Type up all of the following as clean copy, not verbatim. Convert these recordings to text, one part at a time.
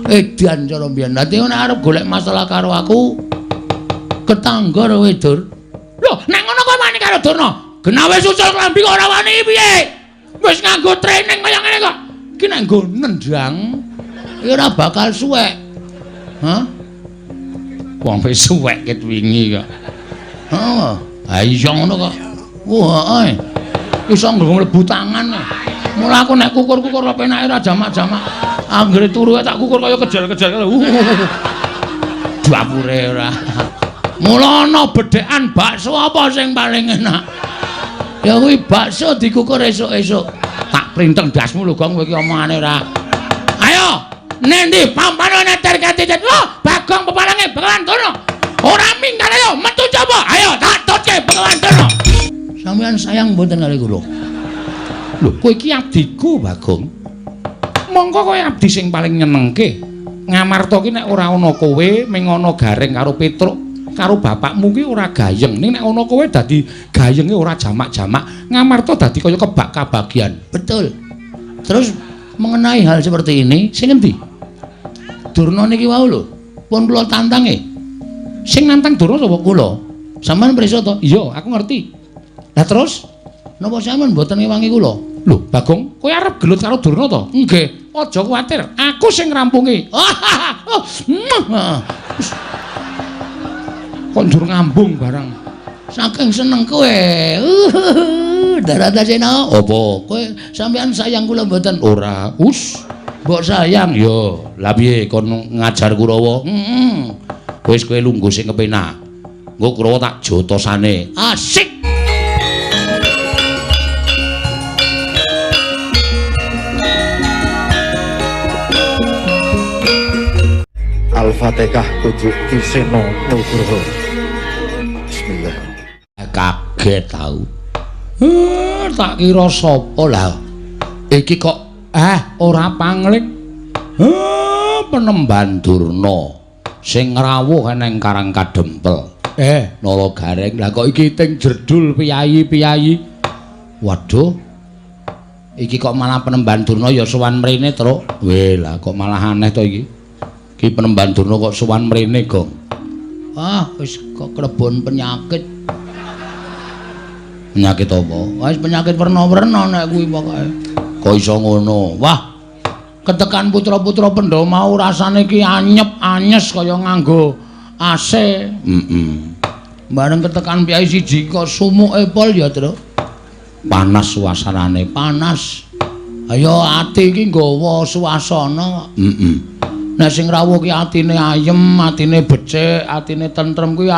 Edan cara mbiyen. Dadi nek arep golek masalah karo aku ketangga kowe, Dur. Lho, nek ngono kowe wani karo Durna? Genah wis ucul klambi kok ora wani piye? Wis nganggo training kaya ngene kok. Iki nek nggo nendang iki ora bakal suwek. Hah? Wong wis suwek ket wingi kok. Heeh. Ha iya ngono kok. Wah, heeh. Iso nggo mlebu tangan. Mula aku nek kukur-kukur penake ora jamak-jamak. Anggere turu tak kukur kaya kejal-kejal. Dapure ora. Mula ana bedhekan bakso apa sing paling enak? Ya kuwi bakso dikukur esuk-esuk. Tak printeng dasmu lho, Gong, kowe iki omongane ora. Ayo, nendi pampane neter katitet. Wah, Bagong peparange Begawan Durna. Ora minggat ayo metu coba. Ayo tak tutke Begawan Durna. Sampeyan sayang mboten kali kula? Lho, kowe iki abdiku, Bagong. Mongko kowe abdi sing paling nyenengke. Ngamarta ki nek ora ana kowe, ming ana Gareng karo Petruk karo bapakmu ki ora gayeng. Ning nek ana kowe dadi gayenge ora jamak-jamak. Ngamarta dadi kaya kebak kabagian. Betul. Terus mengenai hal seperti ini, sing endi? Durna niki wau lho, pun kula tantange. Sing nantang Durna sapa? Kula. Sampeyan pirsa to? Iya, aku ngerti. Lah terus napa sampeyan mboten ngewangi kula? Lho, Bagong, kowe arep gelut karo Durna to? Nggih. Aja kuwatir, aku sing ngrampungi. Kok njur ngambung barang. Saking seneng kowe. Daratasena. Apa? Kowe sampeyan sayang kula mboten? Ora. Us. Mbok sayang ya. Lah piye kon ngajar Kurawa? Heeh. Wis kowe lungguh sing kepenak. Engko Kurawa tak jotosane. Asik. Al-Fatihah kunjuk Ki Seno Nugroho. Bismillah. Kaget tau. Tak kira sapa lah. Iki kok ora pangling. Penemban Durna sing ngrawuh nang Karang Kadempel. Nala Gareng. Lah kok iki ting jerdul piyayi-piyayi. Waduh. Iki kok malah penemban Durna ya sowan mrene, Truk. Weh, lah kok malah aneh to iki. Ki penemban Durna kok sowan mrene, Gong. Ah, wis kok klebon penyakit. Penyakit apa? Wis penyakit werna-werna nek kuwi pokoke. Kok iso ngono? Wah. Ketekan putra-putra Pandhawa mau rasane ki anyep-anyes kaya nganggo AC. Heeh. Bareng ketekan piyai siji kok sumuke pol ya, Truk. Panas suasanane, panas. Ayo ati iki nggawa suasana. Heeh. Nek sing rawuh ki atine ayem, atine becik, atine tentrem kuwi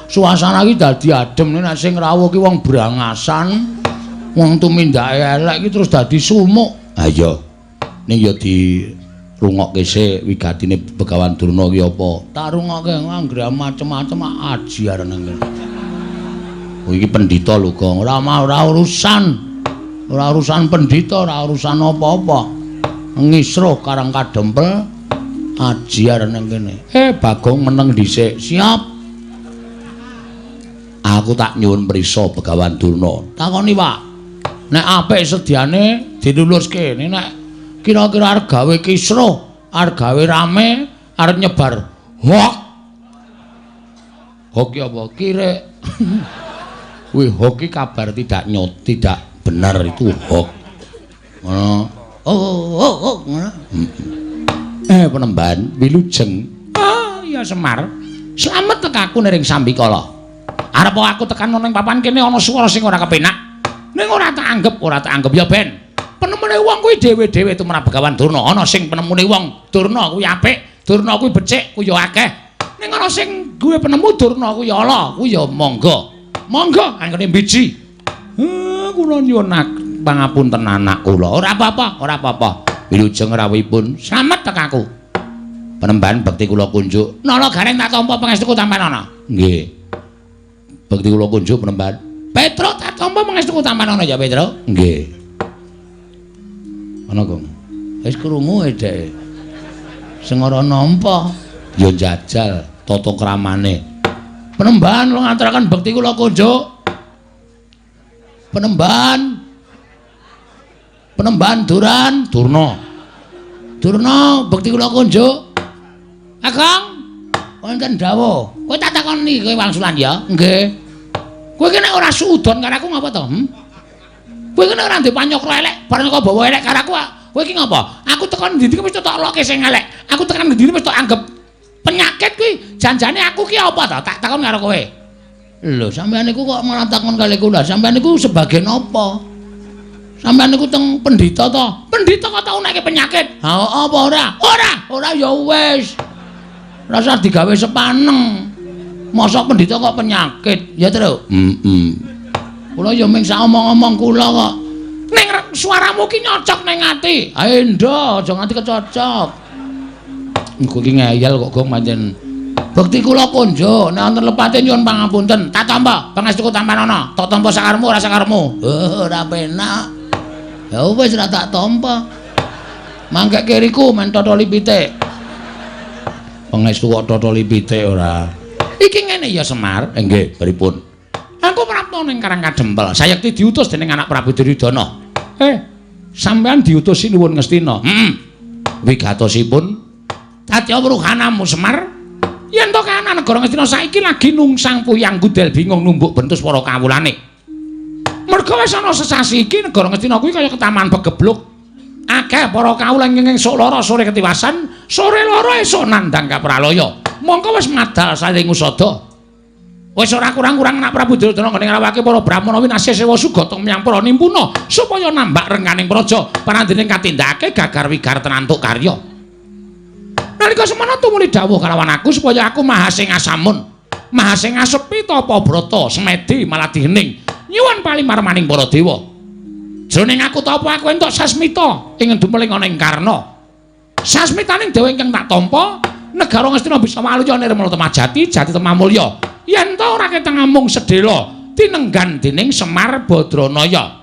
suasana ki dadi adem. Nek sing rawuh ki wong brangasan, wong tumindake elek ki terus dadi sumuk. Ha iya. Ning ya dirungokke sik wigatine Begawan Durna ki apa? Tak rungokke anggere macem-macem ajiar nang kene. Oh iki pendhita lho, Gong. Ora ora urusan. Ora urusan pendhita, ora urusan apa-apa. Ngisruh Karang Kadempel ajiar nang kene. Bagong meneng dhisik. Siap. Aku tak nyuwun prisa Begawan Durna. Takoni, Pak. Nek apik sediane diluluske. Nek kira-kira arep gawe kisruh, arep gawe rame, arep nyebar hoak. Hoak ki apa? Kirek. Kuwi hoak ki kabar tidak nyot, tidak benar itu hoak. Ngono. Oh, ngono. Penemban wilujeng. Ah, iya Semar. Slamet tekaku niring sambikala. Arep aku tekan nang papan kene ana swara sing ora kepenak. Ning ora tak anggep, ora tak anggep ya ben. Penemune wong kuwi dhewe-dhewe tumrap Begawan Durna. Ana sing penemune wong Durna kuwi apik, Durna kuwi becik, kuwi ya akeh. Ning ana sing duwe penemu Durna kuwi ala, kuwi ya monggo. Monggo anggone mbiji. Kula nyuwun pangapunten anak kula. Ora apa-apa, ora apa-apa. Wilujeng rawuhipun. Slamet tekaku. Penemban bekti kula kunjuk. Nala Gareng tak tampa pangestuku tampanana. Nggih. Bekti kula kunjuk penemban. Petruk tak tampa pangestuku tampanana ya, Petruk. Nggih. Ana, Gong. Wis krungu dheke. Sing ora nampa ya njajal tata kramane. Penemban kula ngaturaken bekti kula kunjuk. Penemban. Penemban Duran, Durna. Durna bekti kula kunjuk. Kakang, wonten dawuh. Kowe tak takoni kowe wangsulan ya? Nggih. Kowe iki nek ora suudon karo aku ngapa to? Kowe iki nek ora ndek panyokra elek, bareng kok bawa elek karo aku, kowe iki ngapa? Aku tekan ndi-ndi wis tak loke sing elek. Aku tekan ndi-ndi wis tak anggap penyakit kuwi. Janjane aku ki apa to? Tak takon karo kowe. Lho, sampean niku kok malah takon kali kula. Sampean niku sebagai napa? Sampean niku teng pendhita to? Pendhita kok tau nekke penyakit? Ha apa ora? Ora, ora ya wis. Rasa digawe sepaneng. Mosok pendhita kok penyakit? Ya, Tru. Heeh. Kula ya mung sak omong-omong kula kok. Ning suaramu ki nyocok ning ati. Ha endo, aja nganti kecocok. Engko ki ngeyel kok gong pancen. Bekti kula konjo, nek wonten lepate nyuwun pangapunten. Tak tampa, pangestuku tampanana. Tak tampa sakarepmu ora sakarepmu. Ora penak. Ya wis ora tak tampa. Mangke kiriku men totoli pitik. Pangestu kok totoli pitik ora. Iki ngene ya Semar. Nggih, pripun? Aku prapta ning Karang Kadempel. Sayekti diutus dening anak Prabu Duryudana. Sampean diutus sinuwun Ngastina. Heeh. Wigatosipun Satya Wruhanamu Semar. Yen to kahanan negara Ngastina saiki lagi nungsang puyang gudel bingung numbuk bentus para kawulane. Merga wis ana sesasi iki negara Ngastina kuwi kaya ketaman begebluk. Akeh para kawula ingkang esuk lara sore ketiwasan, sore lara esuk nandhang kapralaya. Mongko wis madal saling usada. Wis ora kurang-kurang anak Prabu Duryudana nggone ngrawake para brahmana winasya sewa sugata menyang para nimpuna supaya nambak rengganing praja parandene katindakake gagar wigar tenantuk karya. Nalika semana tumuli dawuh kalawan aku supaya aku maha sing asamun, maha sing asepi tapa brata semedi maladih hening nyuwun palimarmaning para dewa. Jroning aku tapa aku entuk sasmita ing dumeling ana ing Karna. Sasmitaning dewa ingkang tak tampa, negara Ngastina bisa waluya nirmala temajati jati temamulya. Yen ta ora keteng amung sedhela tinenggan dening Semar Badranaya.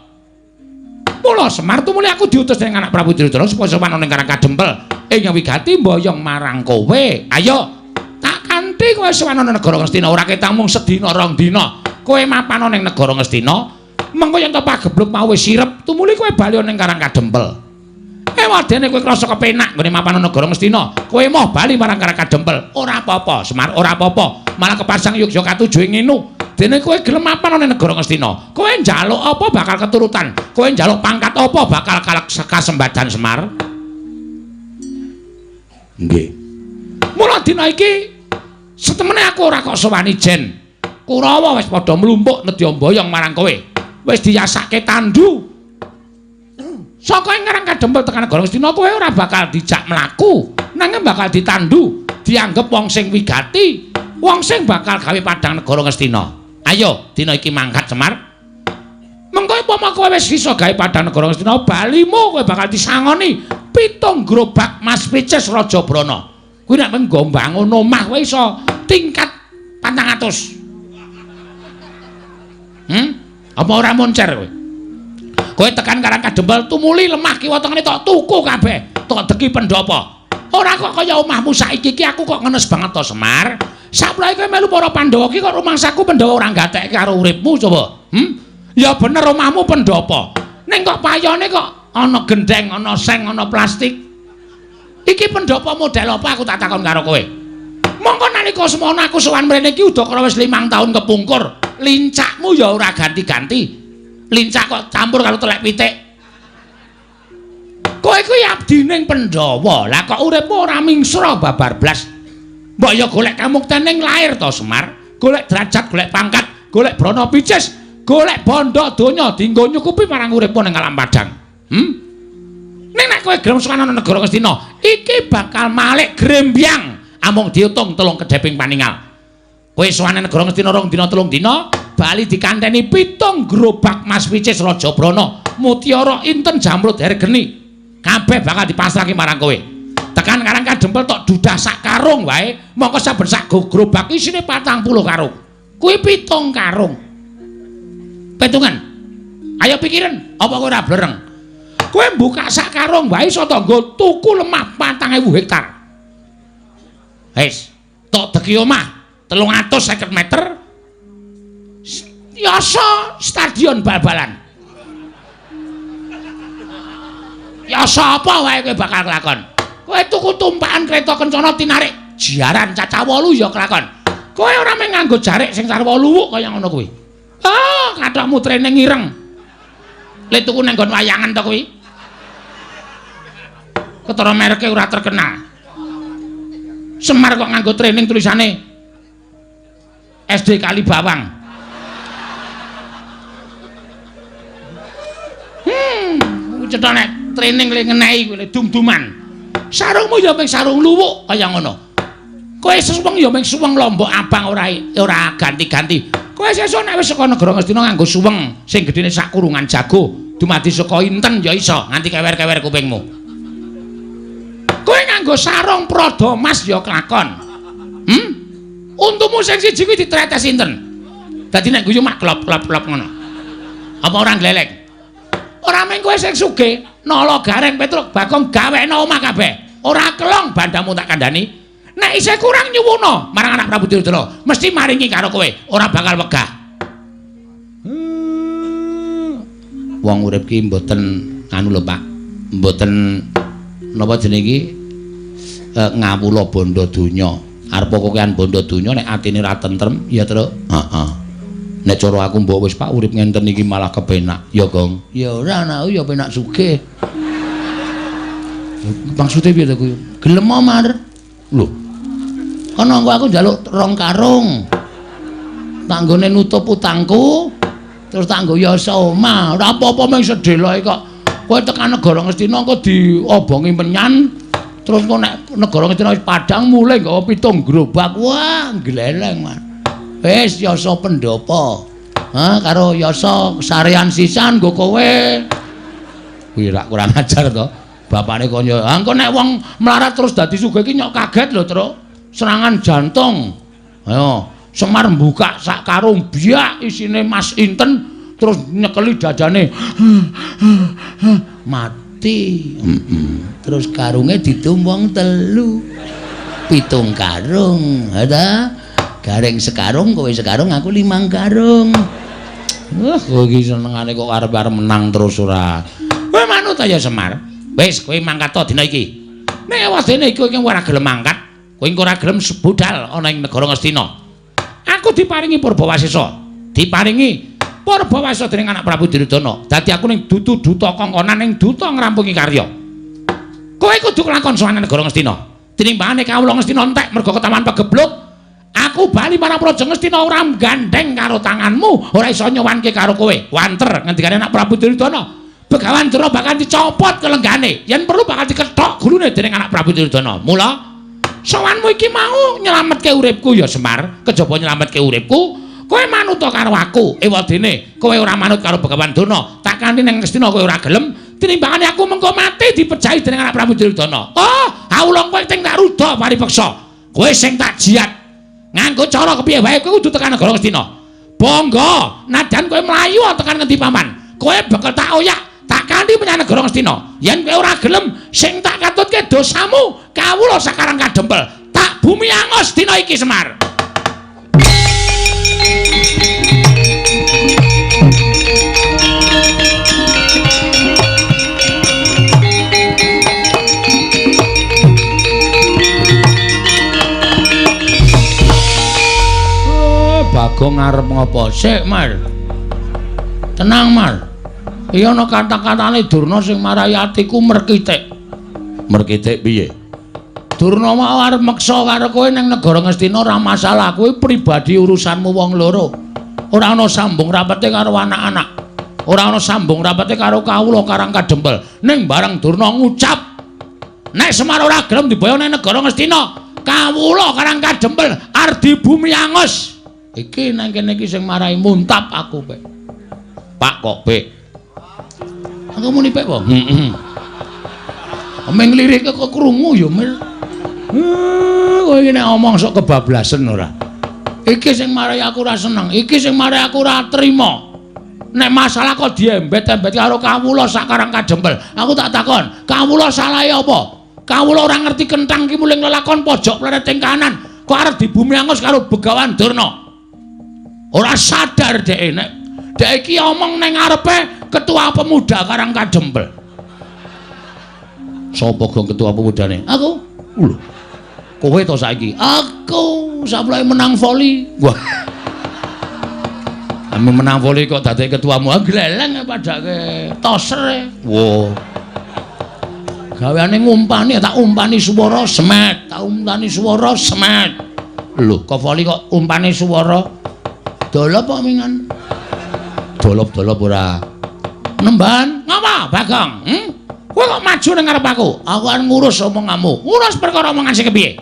Mula Semar tumuli aku diutus dening anak Prabu Duryudana supaya sowan ana ing Karang Kadempel ing wigati mboyong marang kowe. Ayo tak kanthi kowe sowan ana negara Ngastina ora ketang mung sedina rong dina. Kowe mapan ana ing negara Ngastina, mengko yen to pagebluk mau wis sirep, tumuli kowe bali ana ing Karang Kadempel. Ewadene kowe krasa kepenak nggone mapan ana negara Ngastina, kowe moh bali marang Karang Kadempel. Ora apa-apa, Semar, ora apa-apa. Malah kepasang yogya katuju ing nginu. Dene kowe gelem mapan ana negara Ngastina, kowe njaluk apa bakal keturutan, kowe njaluk pangkat apa bakal kasembadan Semar. Nggih. Mula dina iki setemene aku ora kok sowan ijen. Kurawa wis padha mlumpuk nedya mboyong marang kowe. Wis diyasake tandu. Saka ing Karang Kadempel tekan negara Ngastina kowe ora bakal dijak mlaku, nanging bakal ditandu, dianggep wong sing wigati, wong sing bakal gawe padhang negara Ngastina. Ayo dina iki mangkat Semar. Mengko upama kowe wis iso gawe padhang negara Ngastina, balimu kowe bakal disangoni 7 gerobak Mas Picis Raja Brana. Kuwi nek nggo mbangun omah kowe iso tingkat 400. Apa ora moncer kowe? Kowe tekan Karang Kadempel tumuli lemah kiwa tengene tok tuku kabeh, tok deki pendhapa. Ora kok kaya omahmu saiki iki aku kok ngenes banget to Semar. Saplae kowe melu para Pandhawa iki kok rumangsaku Pandhawa ora gatekke karo uripmu coba. Ya bener omahmu pendhapa. Ning kok payone kok ana gendeng, ana seng, ana plastik. Iki pendhapa model apa aku tak takon karo kowe. Mongko nalika semono aku sowan mrene iki udakara wis 5 tahun kepungkur. Lincakmu ya ora ganti-ganti. Lincak kok campur karo telek pitik. Kowe kuwi abdining Pandhawa. Lah kok uripmu ora mingsra babar blas. Mbok ya golek kamukten ning lair to Semar. Golek derajat, golek pangkat, golek brana picis, golek bondo donya dienggo nyukupi marang uripmu ning alam padang. Ning nek kowe gelem sowan ana negara Ngastina, iki bakal malik grembyang amung diutung 3 kedheping paningal. Kowe sowan negara Ngastina 2 dina 3 dina, bali dikanteni 7 gerobak Mas Picis Raja Brana, mutiara inten jamrud hergeni. Kabeh bakal dipasrahke marang kowe. Tekan Karang Kadempel tok dudah sak karung wae, mongko saben sak gerobak isine 40 karung. Kuwi 7 karung. Petungan. Ayo pikiran, apa kowe ora blereng? Kowe buka sak karung wae iso nggo tuku lemah 4.000 hektar. Wis, tok deki omah 350 meter. Yasa stadion bal-balan. Yasa apa wae kowe bakal kelakon? Kowe tuku tumpakan kereta kencana tinarik Jaran cacah 8 ya kelakon. Kowe ora mung nganggo jarik sing sarwa luwuk kaya ngono kuwi. Ah, kathokmu training ireng. Le tuku nang nggon wayangan to kuwi. Ketara mereke ora terkenal. Semar kok nganggo training tulisane SD Kalibawang. Cetha nek training le ngenehi kuwi le dum-duman. Sarungmu ya mung sarung luwuk kaya ngono. Kowe suweng ya mung suweng lombok abang ora ganti-ganti. Kowe sesuk nek wis saka negara Ngastina nganggo suweng sing gedene sak kurungan jago, dumadi saka inten ya iso nganti kewer-kewer kupingmu. Kowe nganggo sarung prada mas ya kelakon. Untumu sing siji kuwi ditretes inten. Dadi nek guyu mak klop-klop-klop ngono. Apa ora gleleng? Ora mung kowe sing sugih, Nala Gareng Petruk Bagong gawekno omah kabeh. Ora kelong bandamu tak kandhani. Nek isih kurang nyuwuna marang anak Prabu Duryudana, mesti maringi karo kowe, ora bakal wegah. Wong urip ki mboten anu lho, Pak. Mboten napa jenenge iki ngawula bondo donya. Arep kokean bondo donya nek atine ra tentrem, ya, Truk. Heeh. Nek cara aku mbok wis Pak urip ngenten iki malah kepenak, ya, Gong. Ya ora anakku ya penak sugih. Maksude piye to kuwi? Gelem Mar. Lho. Kono engko aku njaluk 2 karung. Tanggone nutup utangku, terus tak nggo yasa omah. Ora apa-apa mung sedeloke kok. Kowe tekan negara Ngastina engko diobongi menyan, terus engko nek negara Ngastina wis padhang mulih nggawa 7 gerobak. Wah, gleleng, Mas. Wis yasa pendopo. Ha, karo yasa sarean sisan nggo kowe. Kuwi rak kurang ajar to. Bapane kaya, "Ha engko nek wong melarat terus dadi sugih iki nyok kaget lho, Truk. Serangan jantung." Ayo, Semar mbuka sak karung biak isine Mas Inten terus nyekeli dadane. Mati. Terus karunge didum wong 3. 7 karung. Ha ta? Gareng sekarung, kowe sekarung, aku 5 karung. Wah, kowe iki senengane kok arep-arep menang terus ora. Kowe manut ya Semar. Wis, kowe mangkat to dina iki. Nek wadene iki kowe ora gelem mangkat, kowe engko ora gelem budal ana ing negara Ngastina. Aku diparingi Purbawasesa. Diparingi Purbawasesa dening anak Prabu Duryudana. Dadi aku ning dudu duta kongkonan ning duta ngrampungi karya. Kowe kudu kelakon sowan negara Ngastina. Tinimbangane kawula Ngastina entek mergo ketawan pegebluk. Aku bali marang Praja Ngastina ora gandeng karo tanganmu, ora iso nyowanke karo kowe. Wanter ngendikane anak Prabu Duryudana. Begawan Durna bakal dicopot kelenggane, yen perlu bakal dikethok gulune dening anak Prabu Duryudana. Mula sowanmu iki mau nyelametke uripku ya Semar, kejaba nyelametke uripku, kowe manut karo aku. Ewadene kowe ora manut karo Begawan Durna, tak kanthi ning Ngastina kowe ora gelem, tinimbangane aku mengko mati dipejahi dening anak Prabu Duryudana. Oh, awula kowe sing tak ruda paripeksa. Kowe sing tak jiat. Nganggo cara kepiye wae kowe kudu tekan negara Ngastina. Bangga, nadyan kowe mlayu tekan ngendi paman. Kowe bakal tak oyak, tak kanthi menyang negara Ngastina. Yen kowe ora gelem, sing tak katutke dosamu, kawula sakarang kadempel. Tak bumi angus dina iki Semar. Bagong arep ngopo? Sik, Mar. Tenang, Mar. Iya ana kata-katane Durna sing marai atiku merkitik. Merkitik piye? Durna mau arep meksa karo kowe ning negara Ngastina ora masalah, kuwi pribadi urusanmu wong loro. Ora ana sambung rapete karo anak-anak. Ora ana sambung rapete karo kawula Karang Kadempel. Ning bareng Durna ngucap, nek Semar ora gelem diboyong ning negara Ngastina, kawula Karang Kadempel arep bumi angus. Iki nang kene iki sing marai muntap aku, Pek. Pak kok, Pek? Aku muni Pek apa? Heeh. Meng lirike kok krungu ya, Mir. Kowe iki nek omong sok kebablasen ora. Iki sing marai aku ora seneng, iki sing marai aku ora trima. Nek masalah kok diembet-embet karo kawula sakarang kadempel. Aku tak takon, kawula salahe apa? Kawula ora ngerti kenthang ki muling lelakon pojok plereting kanan. Kok arep dibumi angus karo Begawan Durna. Ora sadar dhek nek dhek iki omong ning ngarepe ketua pemuda Karang Kadempel. Sapa gong ketua pemudane? Aku. Lho. Kowe to saiki? Aku sapleke menang voli. Wah. Ame menang voli kok dadi ketuamu. Ah gleleng padake toser. Wah. Gaweane ngumpani, tak umpani swara semet, tak umpani swara semet. Lho, kok voli kok umpani swara? Dolop kok mingan. Dolop-dolop ora. Nemban, ngapa Bagong? Kowe kok maju ning ngarep aku? Aku arep ngurus omonganmu. Ngurus perkara omongan sing kepiye?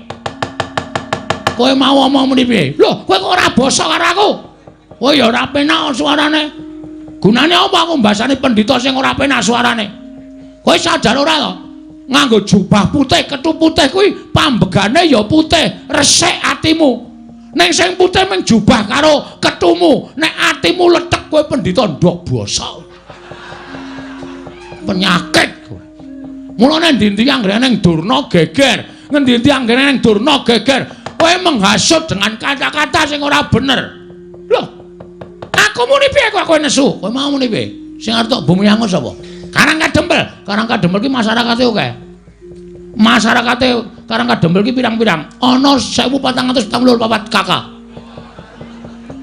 Kowe mau omong muni piye? Lho, kowe kok ora basa karo aku? Kowe ya ora penak suarane. Gunane apa aku mbasani pendhita sing ora penak suarane? Kowe sadar ora to? Nganggo jubah putih, ketu putih kuwi pambegane ya putih, resik atimu. Ning sing putih mung jubah karo ketumu. Nek atimu lethek kowe pendhita ndok basa. Penyakit kowe. Mulane endi-endi anggere ning Durna geger, ngendi-endi anggere ning Durna geger, kowe menghasut dengan kata-kata sing ora bener. Loh, aku muni piye kok kowe nesu? Kowe mau muni piye? Sing arep tok bumi angus sapa? Karang Kadempel. Karang Kadempel ki masyarakate akeh. Masyarakate Karang Kadempel ki pirang-pirang. Ana 1444 KK.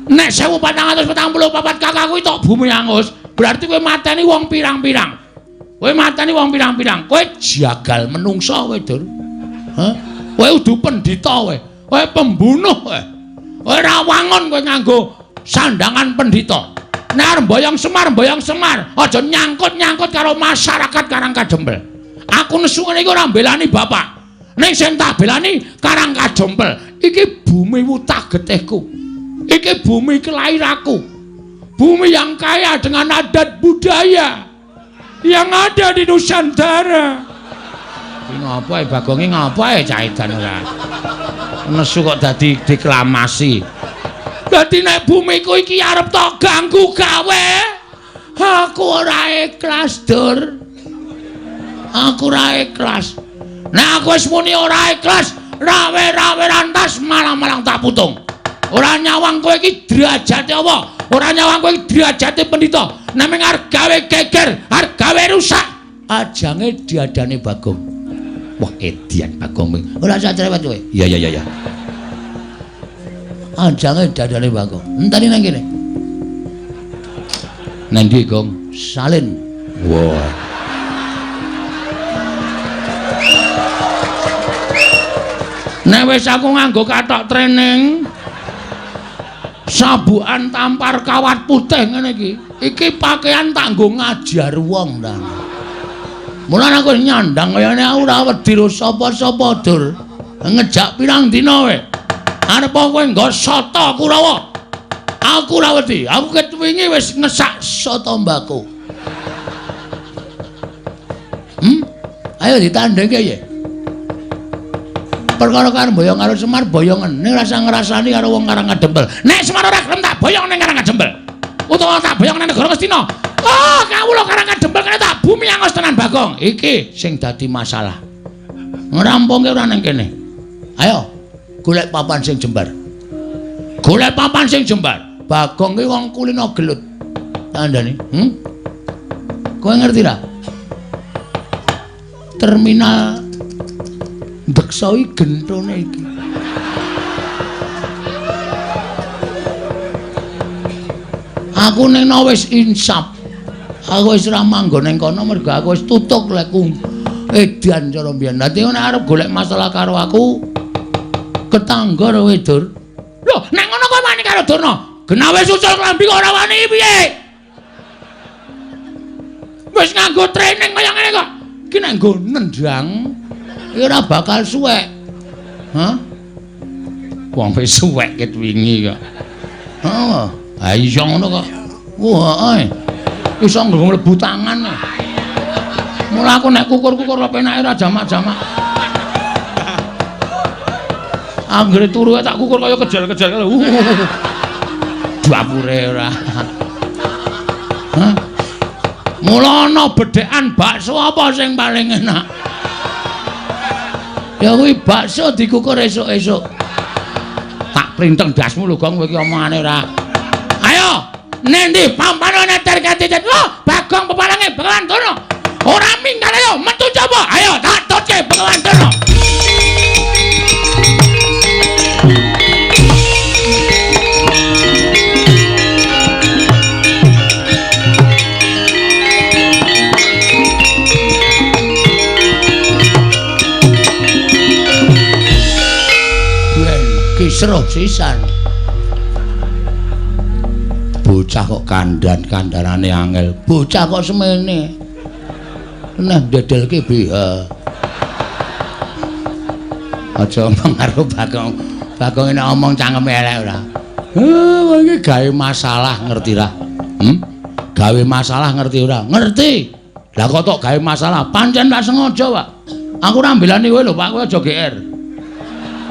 Nek 1444 KK kuwi tok bumi angus, berarti kowe mateni wong pirang-pirang. Kowe mateni wong pirang-pirang. Kowe jagal menungsa kowe, Dur. Hah? Kowe udu pendhita kowe. Kowe pembunuh kowe. Kowe ora wangun kowe nganggo sandangan pendhita. Nek arep mboyong Semar, aja nyangkut-nyangkut karo masyarakat Karang Kadempel. Aku nesu ngene iki ora mbelani bapak. Ning sing tak belani Karang Kadempel. Iki bumi wutah getihku. Iki bumi kelahiranku. Bumi yang kaya dengan adat budaya yang ada di Nusantara. Iki ngapa e Bagonge ngapa e cah edan ora? Nesu kok dadi deklamasi. Dadi nek bumiku iki arep tok ganggu gawe, aku ora ikhlas, Dur. Aku ora ikhlas. Nek aku wis muni ora ikhlas, rawe-rawe rantas malang-malang tak putung. Ora nyawang kowe iki derajate apa? Ora nyawang kowe iki derajate pendhita. Nek mung arep gawe geger, arep gawe rusak, ajange diadane Bagong. Wah, edian Bagong. Ora usah cerewet kowe. Iya iya iya. Ajange dadane Bagong. Enteni nang kene. Nang ndi, Gong? Salin. Wah. Nek wis aku nganggo kathok training, sabukan tampar kawat putih ngene iki. Iki pakaian tak nggo ngajar wong ta. Mulane aku nyandang kayane aku ora wedi ro sapa-sapa, Dur. Ngejak pirang dina kowe. Arep kowe nggo soto Kurawa. Aku ora wedi. Aku ket wingi wis ngesak soto mbako. Ayo ditandhengke ya. Perkara karo boyong karo Semar boyongen. Ning rasa ngrasani karo wong Karang Kadempel. Nek Semar ora gelem tak boyong ning Karang Kadempel. Utawa tak boyong ning negara Ngastina. Oh, kawula Karang Kadempel kene tak bumi angus tenan Bagong. Iki sing dadi masalah. Ngrampungke ora ning kene. Ayo golek papan sing jembar. Golek papan sing jembar. Bagong ki wong kulino gelut. Tandane, Kowe ngerti ra? Terminal Deksa iki gentone iki. Aku ning wis insaf. Aku wis ora manggon ning kono mergo aku wis tutuk lekku edan cara mbiyen. Dadi nek arep golek masalah karo aku ketangga kowe, Dur. Lho, nek ngono kowe wani karo Durna. Genah wis ucul klambi kok ora wani piye? Wis nganggo training kaya ngene kok. Iki nek nggo nendang iki ora bakal suwek. Hah? Wong wis suwek ket wingi kok. Heeh. Ha iya ngono kok. Wah, heeh. Iso nggo mlebu tangan. Mula aku nek kukur-kukur penake ora jamak-jamak. Anggere turu tak kukur kaya kejar-kejar. Dapure ora. Hah? Mula ana bedhekan bakso apa sing paling enak? Ya kuwi bakso dikukur esuk-esuk. Tak printeng dasmu lho, Gong, kowe iki omongane ora. Ayo, nendi pampane neter ketitet. Lho, Bagong peparange Begawan Durna. Ora minggat ayo metu coba. Ayo tak tutke Begawan Durna. Kisruh sisan. Bocah kok kandhan-kandhanane angel. Bocah kok semene. Nah ndedelke BH. Aja omong karo Bagong. Bagong nek omong cangkeme elek ora. Heh, iki gawe masalah ngerti ra? Gawe masalah ngerti ora? Ngerti. Lah kok tok gawe masalah? Pancen tak sengaja, Pak. Aku ora mbelani kowe lho, Pak. Kowe aja GR.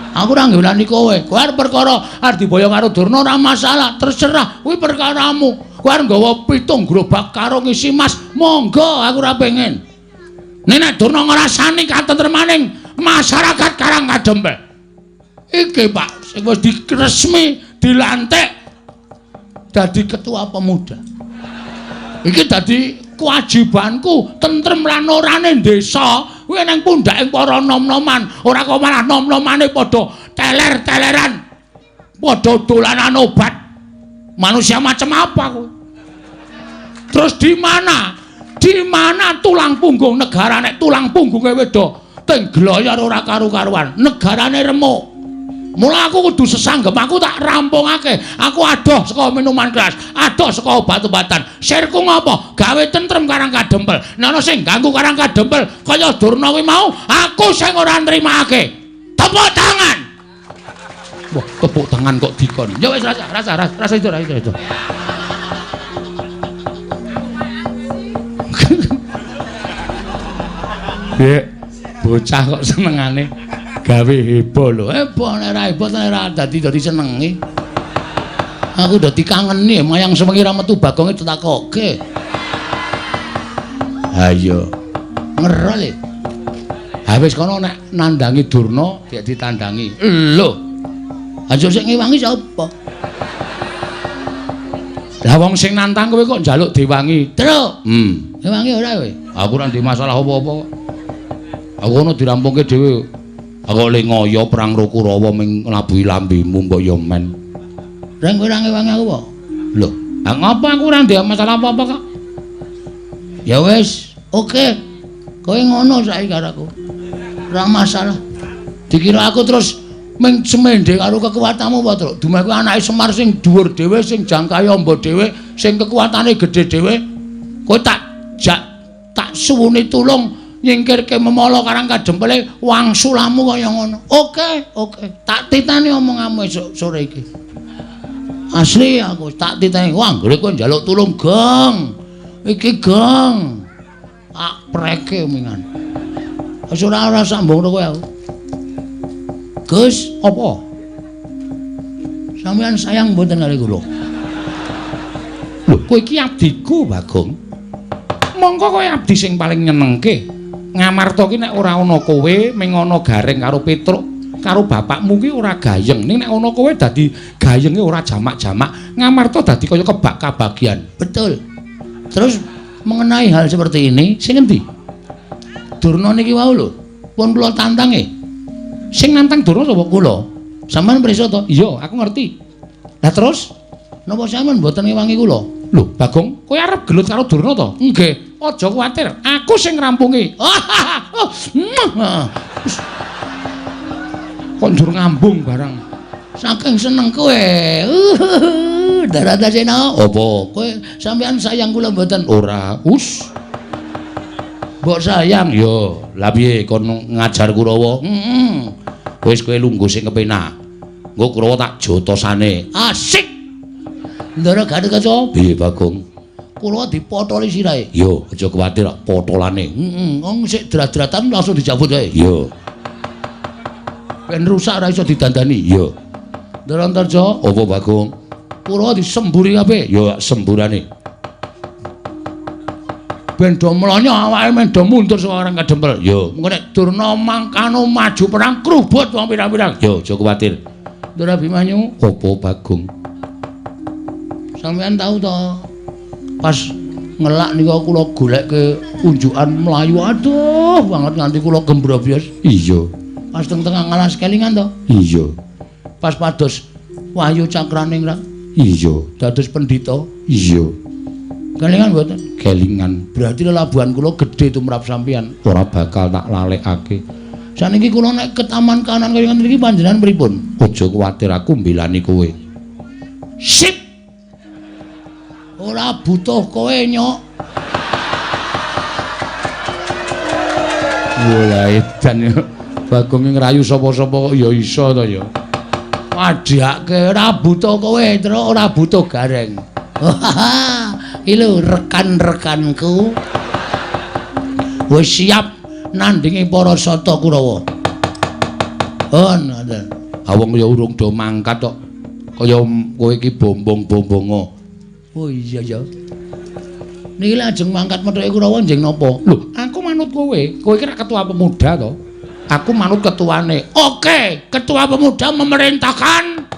Aku ora ngelani kowe. Kowe arep perkara arep diboyong karo Durna ora masalah, terserah. Kuwi perkaramu. Kowe arep nggawa 7 gerobak karo ngisi mas, monggo aku ora pengen. Nek Durna ngrasani katentremaning masyarakat Karang Kadempel. Iki, Pak, sing wis diresmi dilantik dadi ketua pemuda. Iki dadi kewajibanku tentrem lan orane desa. Kuwi nang pundhake para nom-noman, ora kok malah nom-nomane padha teler-teleran. Padha dolanan obat. Manusia macam apa kowe? Terus di mana? Di mana tulang punggung negara nek tulang punggunge wedo teng gloyor ora karu-karuan, negarane remuk. Mula aku kudu sesanggem, aku tak rampungake. Aku adoh saka minuman keras, adoh saka obat-obatan. Sirku ngopo? Gawe tentrem Karang Kadempel. Nek ana sing ganggu Karang Kadempel kaya Durna kuwi mau, aku sing ora nrimake. Tepuk tangan. Wah, tepuk tangan kok dikon. Ya wis rasa, rasa, rasa, rasa itu, rasa itu. Dek, bocah kok senengane gawe heboh lho. Heboh nek ora heboh nek ora dadi senenge. Aku dadi kangeni mayang sewengi ra metu Bagonge ditakokke. Ha iya. Ngerol e. Ha wis kono nek nandangi Durna dik ditandangi. Lho. Aja sing ngewangi sapa? Lah wong sing nantang kowe kok njaluk diwangi. Truk. Ngewangi ora kowe? Aku ora ndek masalah apa-apa kok. Aku ono dirampungke dhewe. Aku le ngoyo perang karo Kurawa ming nglabuhi lambemu mbok ya men. Reng kowe ora ngewangi aku apa? Lho, ha ngopo aku ora ndek masalah apa-apa kok. Ya wis, oke. Kowe ngono saiki karo aku. Ora masalah. Dikira aku terus ming semende karo kekuatanmu apa, Truk? Dumeh kuwi anake Semar sing dhuwur dhewe, sing jangkahe amba dhewe, sing kekuatane gedhe dhewe. Kowe tak jak tak suwuni tulung nyingkirke memala Karang Kadempele wangsulamu kaya ngono. Oke, oke. Tak titani omonganmu esuk sore iki. Asli aku tak titani. Wah, anggere kowe njaluk tulung, Gong. Iki Gong. Tak preke mingan. Wis ora sambung kowe aku. Gus, apa? Sampeyan sayang mboten kali kula? Lho, kowe iki abdiku, Bagong. Mongko kowe abdi sing paling nyenengke. Ngamarta ki nek ora ana kowe, ming ana Gareng karo Petruk, karo bapakmu ki ora gayeng. Ning nek ana kowe dadi gayenge ora jamak-jamak. Ngamarta dadi kaya kebak kabagian. Betul. Terus mengenai hal seperti ini, sing endi? Durna niki wau lho, pun kula tantange. Sing nantang Durna sapa? Kula. Sampeyan prisa to? Iya, aku ngerti. Lah terus napa sampeyan mboten ngewangi kula? Lho, Bagong, kowe arep gelut karo Durna to? Nggih. Aja kuwatir, aku sing ngrampungi. Kok njur ngambung barang. Saking seneng kowe. Daratasena. Apa? Kowe sampeyan sayang kula mboten? Ora. Us. Mbok sayang yo. Lah piye kon ngajar Kurawa? Heeh. Wis kowe lungguh sing kepenak. Engko Kurawa tak jotosane. Asik. Ndara Gatotkaca. Piye Bagong? Kurawa dipotoli sirahe. Yo, aja kuwatir potolane. Heeh, wong sik drat-dratan langsung dijabut wae. Yo. Ben rusak ora iso didandani. Yo. Ndara Antarja, apa Bagong? Kurawa disemburi kabeh. Yo semburane. Ben do mlonyo awake men do mundur saka Karang Kadempel. Yo, mengko nek Durna mangkano maju perang krubut wong pirang-pirang. Yo, aja kuwatir. Ndara Abimanyu, apa Bagong? Sampeyan tau to pas ngelak nika kula golekke unjukan mlayu aduh banget nganti kula gembrobyos. Iya. Pas teng tengah ngalas kelingan to? Iya. Pas pados Wahyu Cakraningrat? Iya. Dados pendhita? Iya. Kelingan mboten? Kelingan. Berarti lelabuhan kula gedhe tumrap sampeyan. Ora bakal tak lalekake. Saniki kula nek ke taman kanan kaya ngene iki panjenengan pripun? Aja kuwatir aku mbelani kowe. Sip. Ora butuh kowe, Nyok. Wah, edan. Bagong ngrayu sapa-sapa kok ya iso to ya. Wadhake ora butuh kowe, Truk, ora butuh Gareng. Iki lho rekan-rekanku. Wis siap nandingi para Sata Kurawa. Oh, ngoten. Ha wong ya urung do mangkat kok. Kaya kowe iki bombong-bombongo. Oh iya ya. Niki lajeng mangkat methuke Kurawa njeng napa? Lho, aku manut kowe. Kowe iki rak ketua pemuda to. Aku manut ketuane. Oke, ketua pemuda memerintahkan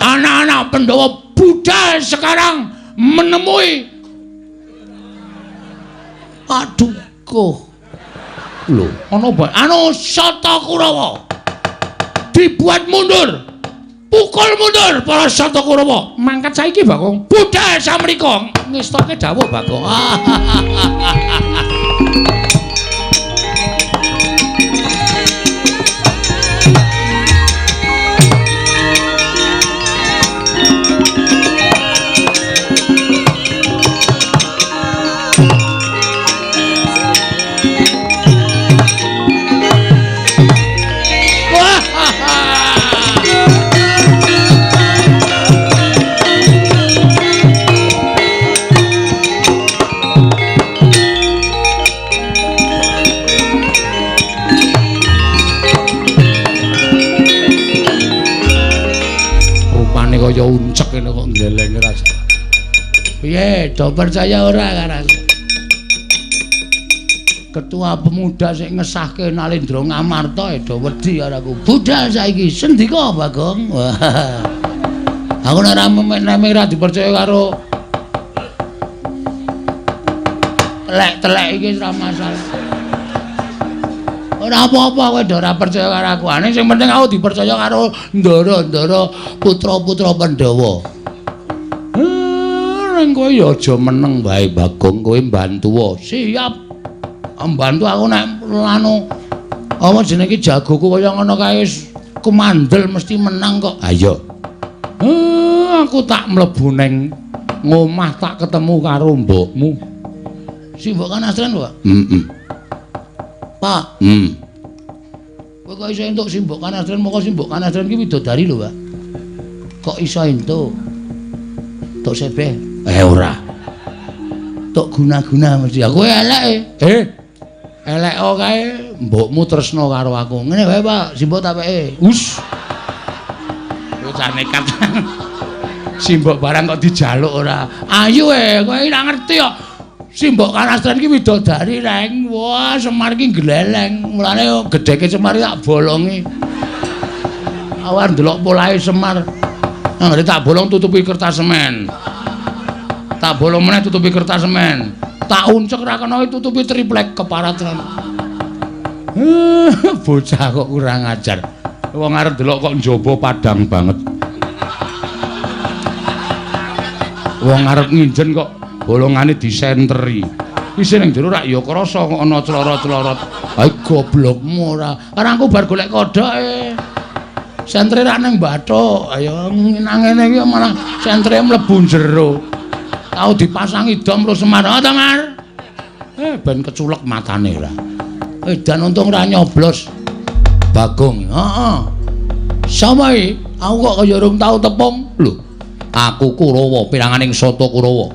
anak-anak Pandhawa budal sekarang menemui Paduka. Lho, ana apa? Anu Sata Kurawa. Dibuat mundur. Pukul mundur para Sata Kurawa. Mangkat saiki, Bagong. Budal samrika. Ngestoke dawuh, Bagong. Kaya uncek ngene kok nglelenge rasa. Piye, do percaya ora karo aku? Ketua pemuda sing ngesahke Nalendra Ngamarta do wedi karo aku. Budal saiki, sendika Bagong. Aku nek ora memek-memek ora dipercaya karo telek-telek iki ora masalah. Ora apa-apa kowe ora percaya karo aku. Ane sing penting aku dipercaya karo ndara-ndara putra-putra Pandhawa. Ning kowe ya aja meneng wae Bagong, kowe mbantuwa. Siap. Mbantu aku nek anu apa jenenge iki jagoku kaya ngono kae wis kumandel mesti menang kok. Ayo. Aku tak mlebu ning ngomah tak ketemu karo mbokmu. Si mbok kan asren, Pak? Heeh. Pak. Kowe kok iso entuk simbok kanastren, moko simbok kanastren ki widodari lho, Pak. Kok iso entuk? Tok sebeh? Ora. Tok guna-guna mesti. Aku elek e. Elek kae mbokmu tresno karo aku. Ngene wae, Pak, simbok tak peke. Us. Bocah nekat. Simbok barang kok dijaluk ora. Ayu e, kowe ora ngerti kok. Simbok kanastren ki widodari reng. Wah, Semar ki gleleng. Mulane gedheke Semar tak bolongi. Awar ndelok polahe Semar. Anggere tak bolong tutupi kertas semen. Tak bolong meneh tutupi kertas semen. Tak uncek ra kena tutupi triplek keparat. Bocah kok kurang ajar. Wong arep ndelok kok njaba padang banget. Wong arep nginjen kok bolongane disenteri. Isih ning jero rak ya krasa kok ana clorot-clorot. Ha goblokmu ora. Karangku bar golek kodhoke. Sentre rak ning bathuk. Ayo nang ngene iki malah sentre mlebu jero. Tau dipasangi dom terus Semar. Oh ta, Mar? Ben keculek matane ora. Dan untung ora nyoblos. Bagong. Heeh. Sapa iki? Aku kok kaya urung tau tepung. Lho, aku Kurawa piranganing Sata Kurawa.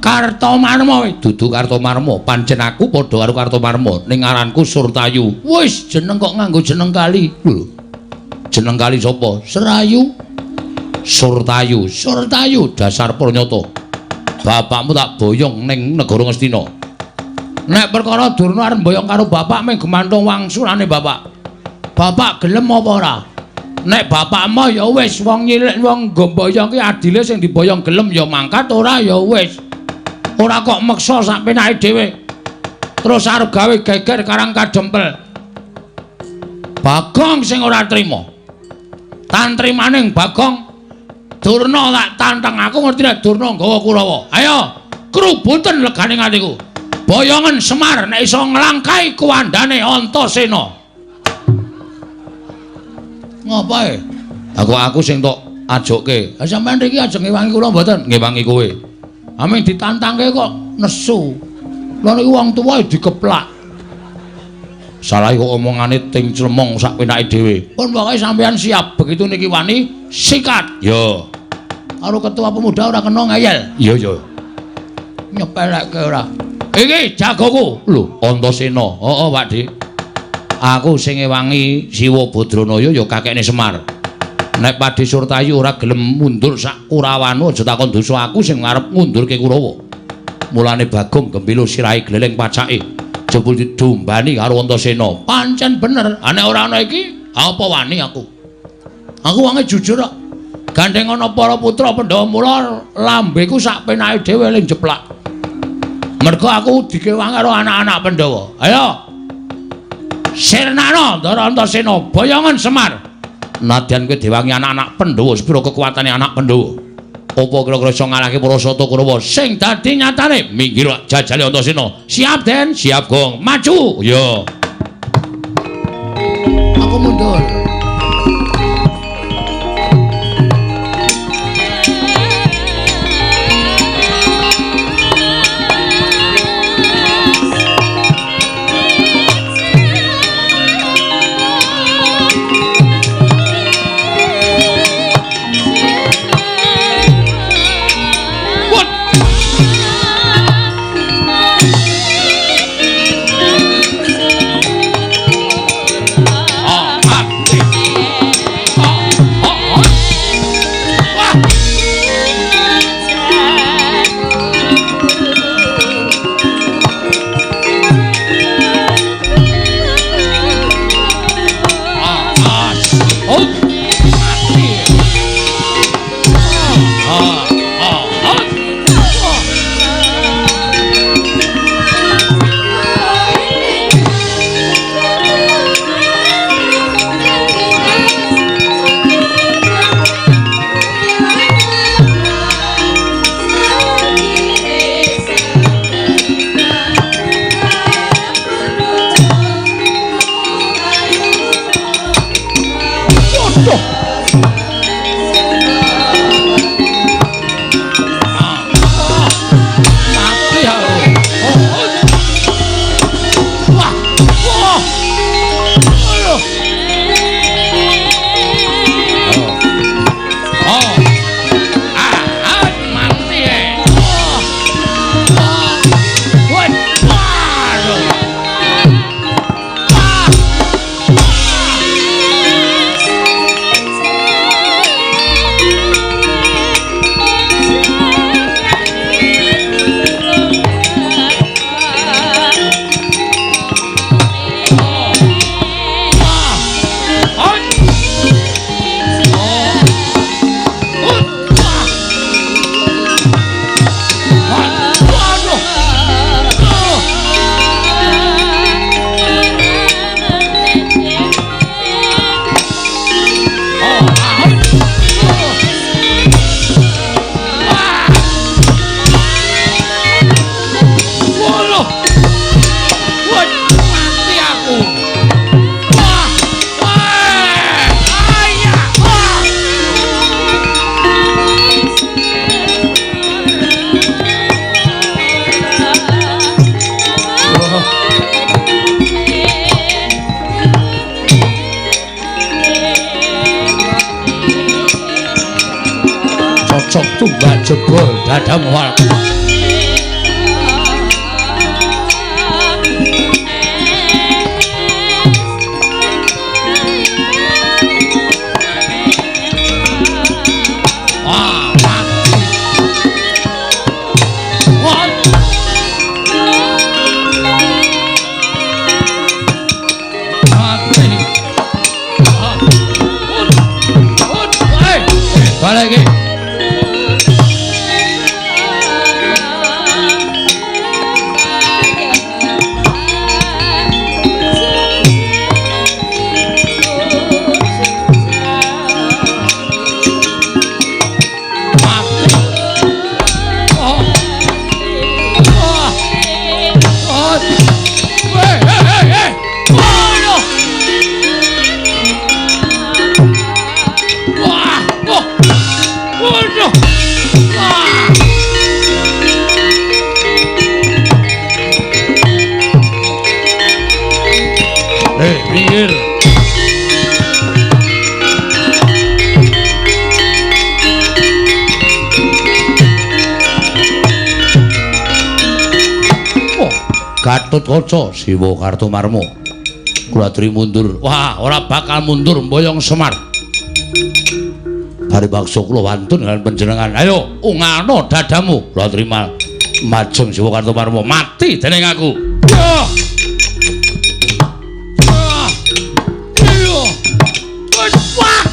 Kartomarma dudu Kartomarma, pancen aku padha karo Kartomarma ning aranku Surtayu. Wis jeneng kok nganggo jeneng kali. Lho. Jeneng kali sapa? Serayu. Surtayu, Surtayu dasar pranyata. Bapakmu tak boyong ning negara Ngastina. Nek perkara Durna arep mboyong karo bapak mung gemantung wangsulane bapak. Bapak gelem apa ora? Nek bapakmu ya wis wong nyilik wong nggo mboyong ki adile sing diboyong gelem ya mangkat, ora ya wis. Ora kok meksa sak penake dhewe. Terus arep gawe geger karang kadempel. Bagong sing ora trima. Tantrimaning Bagong Durna tak tantang aku ngerti nek Durna nggawa Kurawa. Ayo, krubuten legane atiku. Boyongen Semar nek iso nglangkai kuwandane Antasena. Ngopo e? Aku sing tok ajokke. Ha sampean mriki ajeng ngewangi kula mboten? Ngewangi kowe. Aming ditantangke kok nesu. Lha niku wong tuwa dikeplak. Salah kok omongane ting clemong sak penake dhewe. Pun pokoke sampean siap, begitu niki wani sikat. Yo. Karo ketua pemuda ora kena ngeyel. Iya iya. Nyepelekke ora. Iki jagoku. Lho, Antasena. Heeh, Pak Dik. Aku sing ngewangi Siwa Badranaya ya kakekne Semar. Nek Padhe Surtayu ora gelem mundur sak Kurawanu aja takon dosa aku sing arep ngundurke Kurawa. Mulane Bagong Gembilo sirahe gleleng pacake. Jebul didombani karo Antasena. Pancen bener. Nek ora ana iki, apa wani aku? Aku wonge jujur kok. Gandeng ana para putra Pandhawa mula lambeku sak penake dhewe ling jeplak. Mergo aku dikewangi karo anak-anak Pandhawa. Ayo. Sirnana Ndara Antasena, boyongen Semar. Nadyan kowe diwangi anak-anak Pandhawa, sepira kekuatane anak Pandhawa? Apa kira-kira iso ngalahke para sata Kurawa? Sing dadi nyatane minggir jajale Antasena. Siap, Den? Siap, Gong. Maju. Ya. Aku mundur. Cocok tumbak jebol dadamu walak. Balik iki. Oh. Oh. Gatotkaca Siwa Kartomarma. Kula aturi mundur. Wah, ora bakal mundur mboyong Semar. Paribaksa kula wantun lan panjenengan. Ayo, ungalno dadamu. Kula terima majeng Siwa Kartomarma mati dening aku. Yo. Yo. Wah.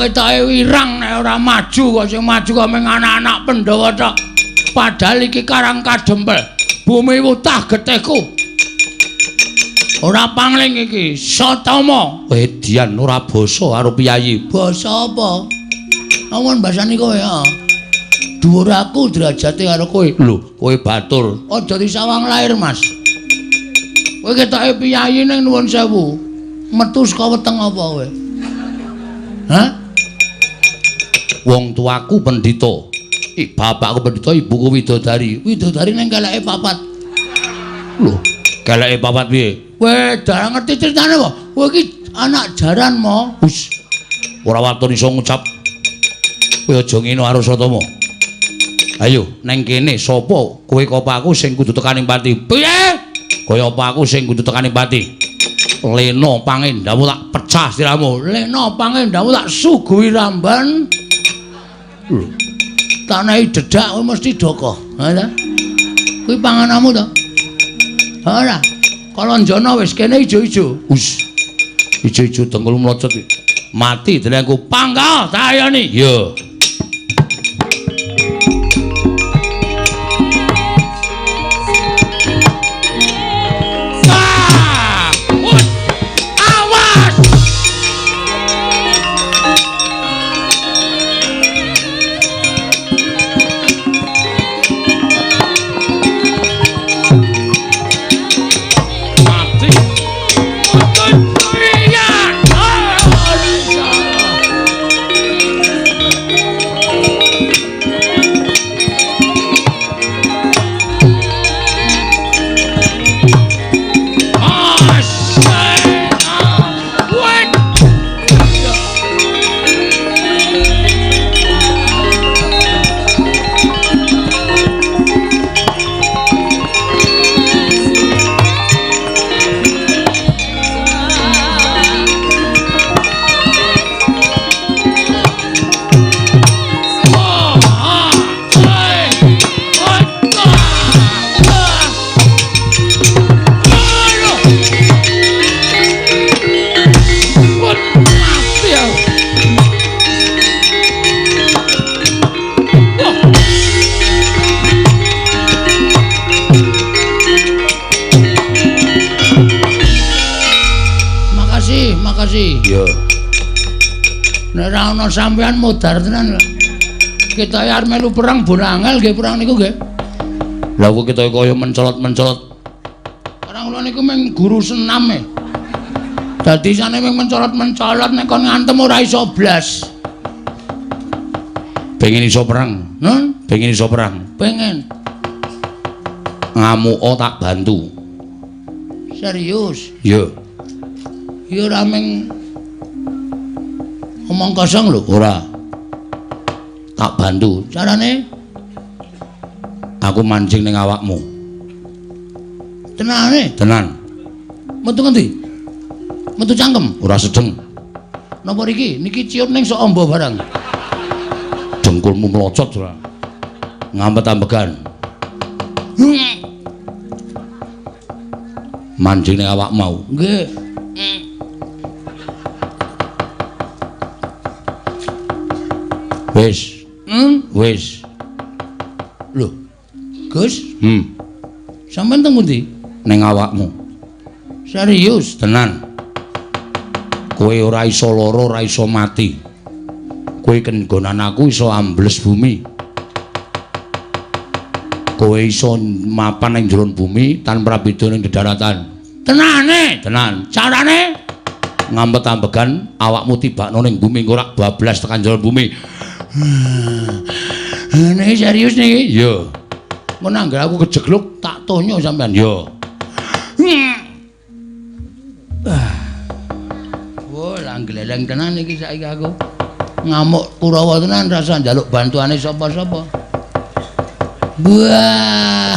Ketoke wirang nek ora maju kok sing maju kok mung anak-anak Pandhawa tok. Padahal iki Karang Kadempel, bumi wutah getihku. Ora pangling iki, Satama. Edian ora basa karo piyayi. Basa apa? Amun basani kowe ya. Dhuwur aku derajate karo kowe. Lho, kowe batur. Aja disawang lair, Mas. Kowe ketoke piyayi ning nuwun sewu. Metu saka weteng apa kowe? Hah? Wong tuaku pendhita. Bapakku pendhita, ibuku widodari. Widodari ning keleke papat. Lho, keleke papat piye? Kowe darah ngerti critane apa? Kowe iki anak jaran mo. Hus. Ora waton iso ngucap. Kowe aja ngene karo Satama. Ayo, neng kene sapa kowe apa aku sing kudu tekaning pati? Piye? Kaya apa aku sing kudu tekaning pati? Lena pangendamu tak pecah siramu. Lena pangendamu tak suguhi ramban. Lho. Tak nehi dedak kowe mesti doko. Ha ta? Kuwi pangananmu to? Ora. Kalonjana wis kene ijo-ijo. Hus. Ijo-ijo dengkul mlocot. Mati dening aku. Pangkal tayoni. Ya. Iya. Nek ora ana sampean modar tenan. Kita arep melu perang bonangel nggih perang niku nggih. Lah kok kita kaya mencolot-mencolot. Perang kula niku mung guru senam e. Dadi isane mung mencolot-mencolot nek kon ngantem ora iso blas. Pengen iso perang, nun? Pengen iso perang. Pengen. Ngamuka tak bantu. Serius? Iya. Ya ora mung omong kosong lho, ora. Tak bantu. Carane aku mancing ning awakmu. Tenane? Tenan. Metu ngendi? Metu cangkem? Ora sedeng. Napa riki? Niki ciut ning sok amba barang. Dengkulmu mlocot ora. Ngampet-ambegan. Manjing ning awak mau. Nggih. Wis. Wis. Lho. Gus? Sampeyan teng pundi? Ning awakmu. Serius tenan. Kowe ora iso lara, ora iso mati. Kowe kenggonan aku iso ambles bumi. Kowe iso mapan ning jero bumi tanpa beda ning dedaratan. Tenane, tenan. Carane ngampet-ambegan awakmu tibakno ning bumi engko rak bablas tekan jero bumi. Niki serius niki? Iya. Mun anggere aku kejegluk tak tonyo sampean. Iya. Wah, lah gleleng tenan iki saiki aku. Ngamuk Kurawa tenan rasa njaluk bantuane sapa-sapa. Wah.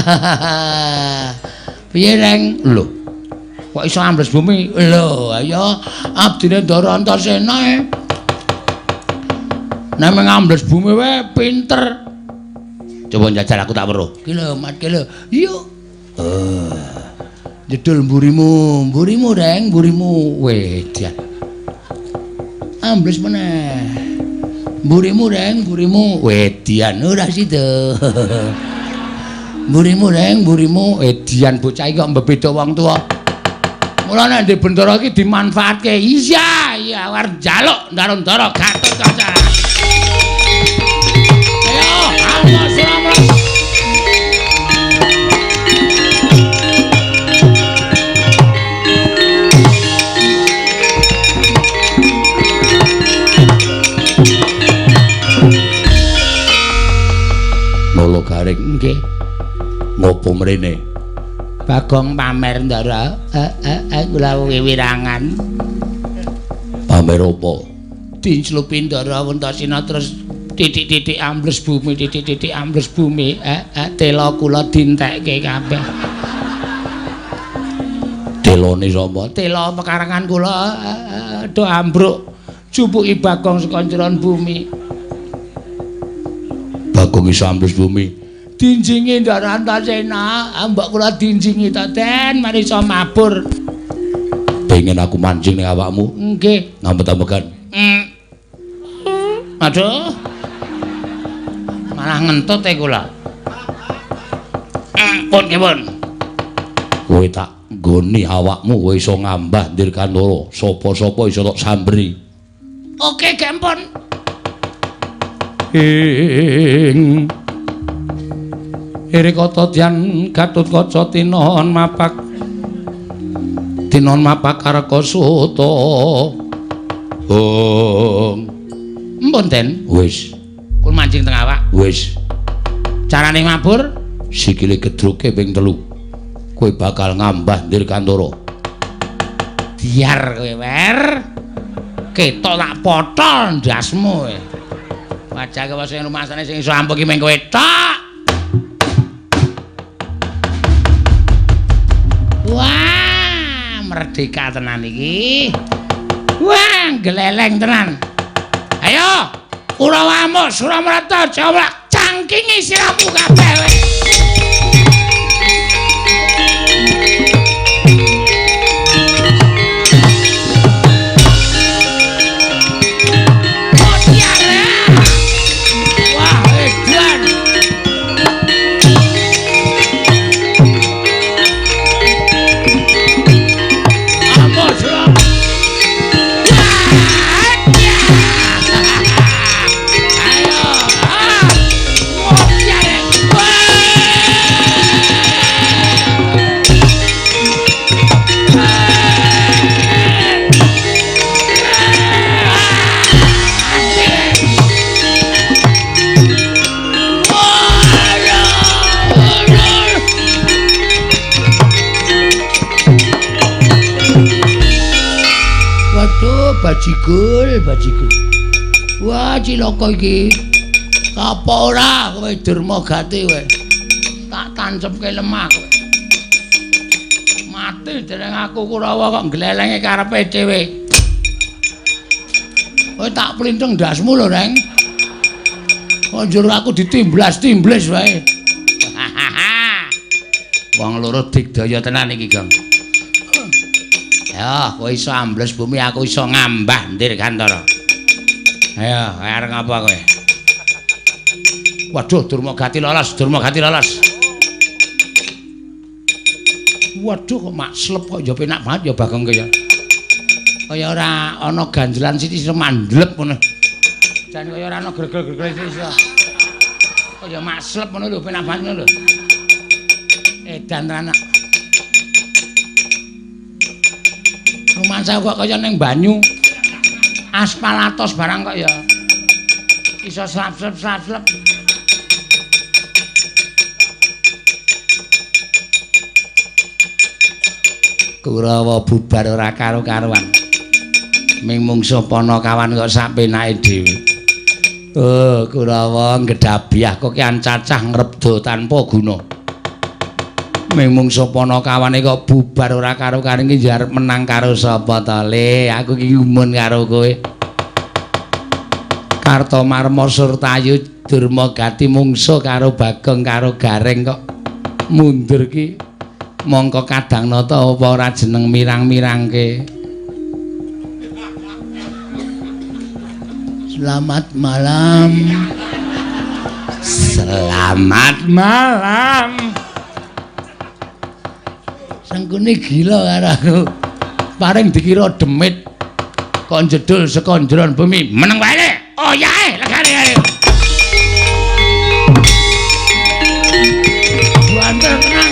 Piye, Reng? Lho. Kok iso ambles bumi? Lho, ayo abdine Ndara Antasena e. Nek ngambles bumi wae pinter. Coba njajal aku tak weruh. Ki lho, Mat, ki lho. Yuk. Jedul mburimu, mburimu Reng, mburimu. Wedan. Ambles meneh. Mburimu Reng, mburimu. Wedian ora sida. Mburimu Reng, mburimu. Edian bocah iki kok mbebeda wong tuwa. Mula nek ndek bendara iki dimanfaatke. Iya, iya arep njaluk Ndara-ndara Gatotkaca. Ayo, ayo selamat. Nolo garing nggih. Ngopo mrene? Bagong pamer Ndara. Kula wiwirangan. Pamer apa? Dinclupi Ndara Antasena terus titik-titik ambles bumi, titik-titik ambles bumi. Tela kula dintekke kabeh. Telone sapa? Tela pekarangan kula do ambruk. Jupuki Bagong saka njeron bumi. Bagong iso ambles bumi. Dinjingi Ndara Antasena, mbok kula dinjingi to, Den, mari iso mabur. Pengen aku mancing ning awakmu? Nggih. Ngampet-ambekan. Aduh. Malah ngentut e kula. Pun nggih, pun. Kowe tak nggoni awakmu kowe iso ngambah Dirgantara, sapa-sapa iso tok samberi. Oke, gempon. Ing Irikata Dyan Gatotkaca tinon mapak tinon mapak Karkasuta. Hong. Mpun, Den. Wis. Kun mancing teng awak. Wis. Carane mabur sikile gedruke ping 3. Kowe bakal ngambah Dirgantara. Diar kowe, Wer. Ketok tak potol ndasmu kowe. Wajah kowe sing rumasane sing iso ampuh ki mung kowe tok. Wah, merdeka tenan iki. Wah, gleleng tenan. Ayo, Kurawa amuk Suramrata jawab cangkingi siramu kabeh kowe. Wah, edan. Bajigul, bajigul. Wah, cilaka iki. Apa ora kowe derma gati kowe? Tak tancepke lemah kowe. Mati dereng aku Kurawa kok glelenge karepe dhewe. Kowe tak plintheng ndasmu lho, Reng. Kok njur aku ditimblas-timblis wae. Wong loro digdaya tenan iki, Gong. Ayo, kowe iso ambles bumi, aku iso ngambah Dirgantara. Ayo, arep ngapa kowe? Waduh, Durmagati lolos, Durmagati lolos. Waduh, kok makslep kok ya penak banget ya Bagong ki ya. Kaya ora ana ganjelan sithik iso mandlep ngono. Jan kaya ora ana gregel-gregel sithik iso. Kaya makslep ngono lho, penak banget ngono lho. Edan tenan. Rumangsa kok kaya ning banyu. Aspal atos barang kok ya. Iso slap-slap-slap. Kurawa bubar ora karo-karuan. Ming mungsuh Panakawan kok sak penake dhewe. Oh, Kurawa ngedhabiah kok kian cacah ngrebda tanpa guna. Ming mungsuh Panakawane kok bubar ora karo-karuan iki arep menang karo sapa to, Le? Aku iki gumun karo kowe. Kartomarma Surtayu Durmagati mungsuh karo Bagong karo Gareng kok mundur ki. Mongko kadang nata apa ora jeneng mirang-mirangke. Selamat malam. Selamat malam. Sengkuni gila karo aku. Paring dikira demit. Kon jedul saka njeron bumi. Meneng wae le. Oh yae, legane ae. Banter tenan.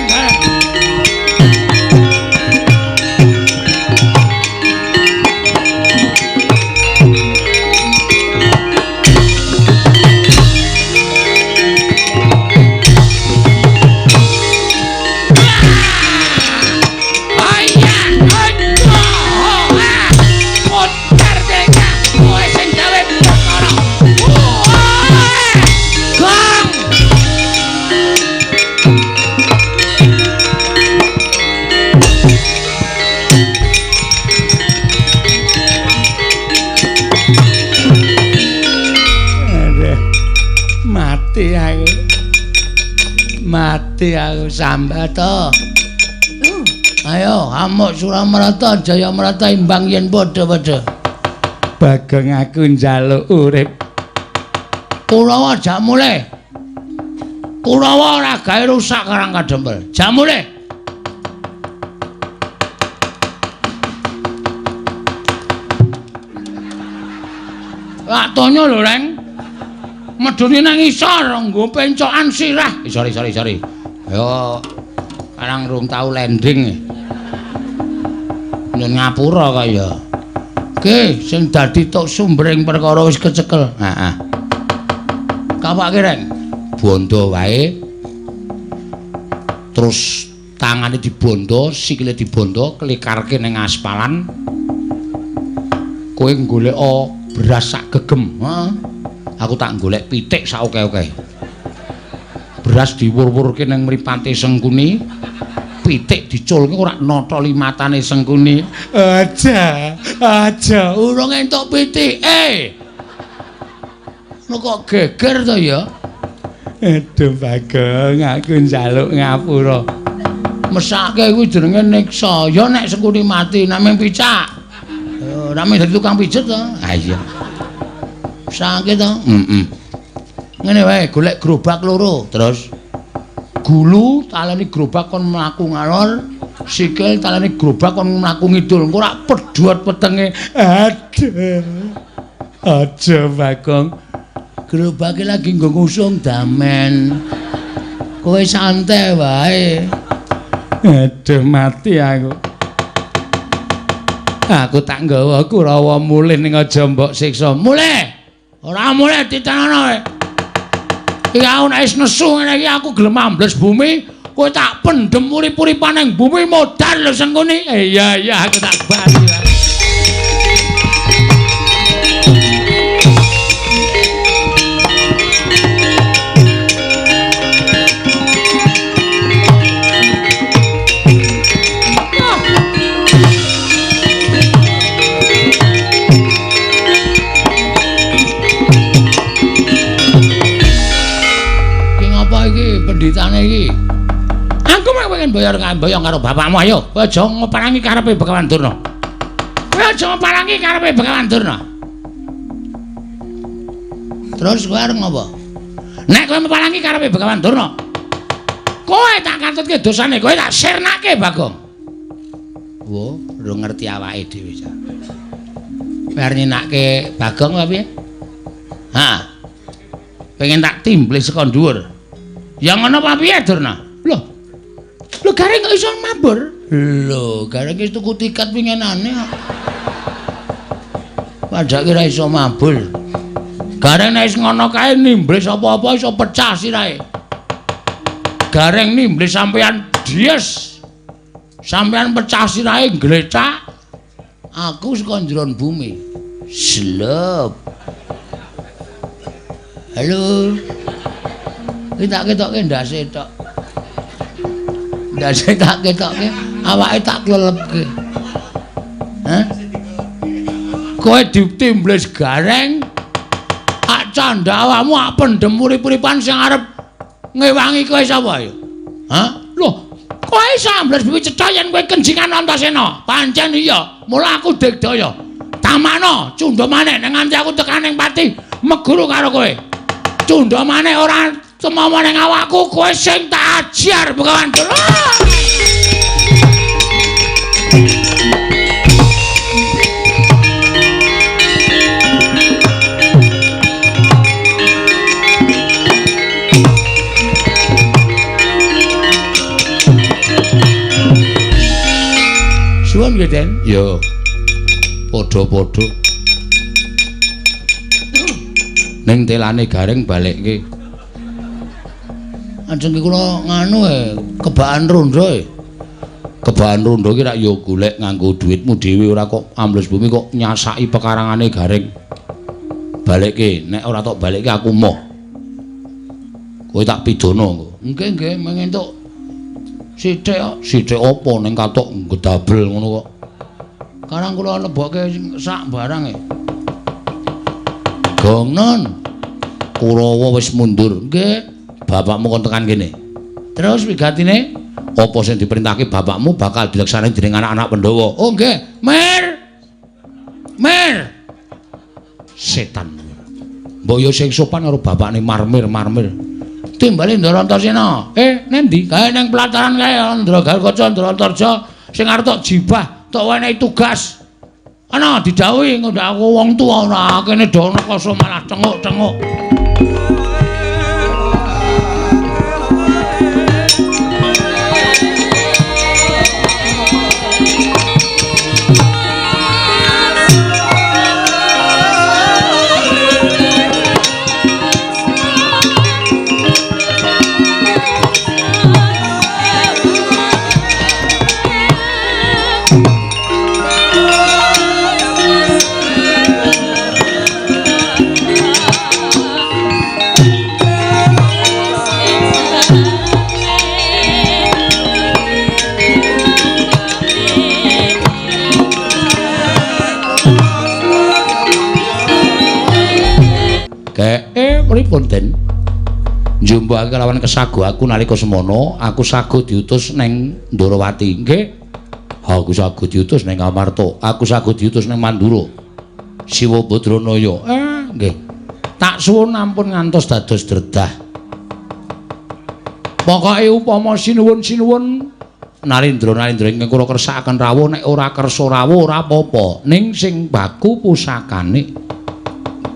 Mati aku sambata. Ayo amuk Suramarta Jayamarta imbang yen padha-padha. Bagong aku njaluk urip. Kurawa jak mulih. Kurawa ora gawe rusak Karang Kadempel. Jak mulih. Lak tonyo lho, Reng. Medune nang isor nggo pencokan sirah. Sorry. Yo karang rung tau landing. Nyun ngapura kaya. Ki sing dadi tok sumbering perkara wis kecekel. Heeh. Kapake, Reng. Bondo wae. Terus tangane dibondo, sikile dibondo, klikarke ning aspalan. Kowe goleka beras sak gegem. Heeh. Aku tak golek pitik sak oke-oke. Beras diwur-wurke ning mripate Sengkuni, pitik diculke ora notoli matane Sengkuni. Aja, aja urung entuk pitik. Lho kok geger to ya? Aduh Bagong, aku njaluk ngapura. Mesake kuwi jenenge niksa. Ya nek Sengkuni mati namung picak. Ora mung dadi tukang pijet to. Ha iya. Sakit to? Heeh. Ngene wae, golek gerobak loro. Terus gulu taleni gerobak kon mlaku ngalor, sikil taleni gerobak kon mlaku ngidul. Engko rak pedhot wetenge. Aduh. Aja Bagong. Gerobake lagi nggo ngusung damen. Kowe santai wae. Aduh mati aku. Aku tak nggawa Kurawa mulih ning aja mbok siksa. Mulih. Ora mulih ditanono kowe. Iki aku nek wis nesu ngene iki aku gelem ambles bumi, kowe tak pendhem urip-uripan ning bumi modar lho Sengkuni. Iya iya aku tak bali. Pendhitane iki. Aku meh pengen boyong karo bapakmu ayo. Kowe aja ngeparangi karepe Begawan Durna. Aja mapalangi karepe Begawan Durna. Terus kowe arep ngopo? Nek kowe mapalangi karepe Begawan Durna, kowe tak katutke dosane, kowe tak sirnake Bagong. Wo, ora ngerti awake dhewe ta. Kowe arep nyenake Bagong apa piye? Ha. Pengen tak timblis saka dhuwur. Ya ngono apa piye Durna? Lho. Lho Gareng kok iso mabur? Lho, Gareng wis tuku tiket winginane kok. Padake ora iso mabur. Gareng nek wis ngono kae nimblis apa-apa iso pecah sirahe. Gareng nimblis sampean dies. Sampean pecah sirahe glecak. Aku saka njeron bumi. Slep. Halo. Iki tak ketokke ndase tok. Ndase tak ketokke, awake tak klelepke. Hah? Kowe ditimblis Gareng. Ak candha awakmu ak pendem urip-uripan sing arep ngewangi kowe sapa ya? Hah? Loh, kowe iso ambles bumi cetha yen kowe kenjingan Antasena. Pancen iya, mula aku digdaya. Tamano, cundha maneh nek nganti aku tekan ning pati meguru karo kowe. Cundha maneh ora tumawa ning awakku, kowe sing tak ajar Begawan Durna. Suwun nggih, Den. Ya. Padha-padha. Ning telane Gareng balekke. Ajeng ki kula nganu kebaan rondo e. Kebaan rondo ki rak ya golek nganggo dhuwitmu dhewe ora kok ambles bumi kok nyasaki pekarangane Gareng. Balekke, nek ora tok balekke aku moh. Kowe tak pidana engko. Nggih, nggih, mengentuk sithik kok. Sithik apa ning katok ngedabel ngono kok. Karang kula lebokke sak barang e. Gongnon. Kurawa wis mundur. Nggih. Bapakmu kon tekan kene. Terus wigatine apa sing diperintahke bapakmu bakal dilaksanakake dening anak-anak Pandhawa. Oh nggih. Mer. Mer. Setan. Mbok yo sing sopan karo bapakne marmir-marmir. Timbale Ndara Antasena. Neng ndi? Kae nang pelataran kae Ndra Garukaca, Ndra Antarja sing arep tok jibah, tok wenehi tugas. Ana didhawuhi ngundhak aku wong tuwa ora kene do ana koso malah tenguk-tenguk. Pripun Den? Njumpuhake kelawan kesago aku nalika semono, aku sago diutus neng Ndorowati. Nggih. Aku sago diutus neng Amarta, aku sago diutus neng Mandura. Siwa Badranaya. Nggih. Tak suwun ampun ngantos dados dredah. Pokoke upama sinuwun-sinuwun Narendra-narendra ingkang kula kersakaken rawuh, nek ora kersa rawuh ora apa-apa. Ning sing baku pusakane.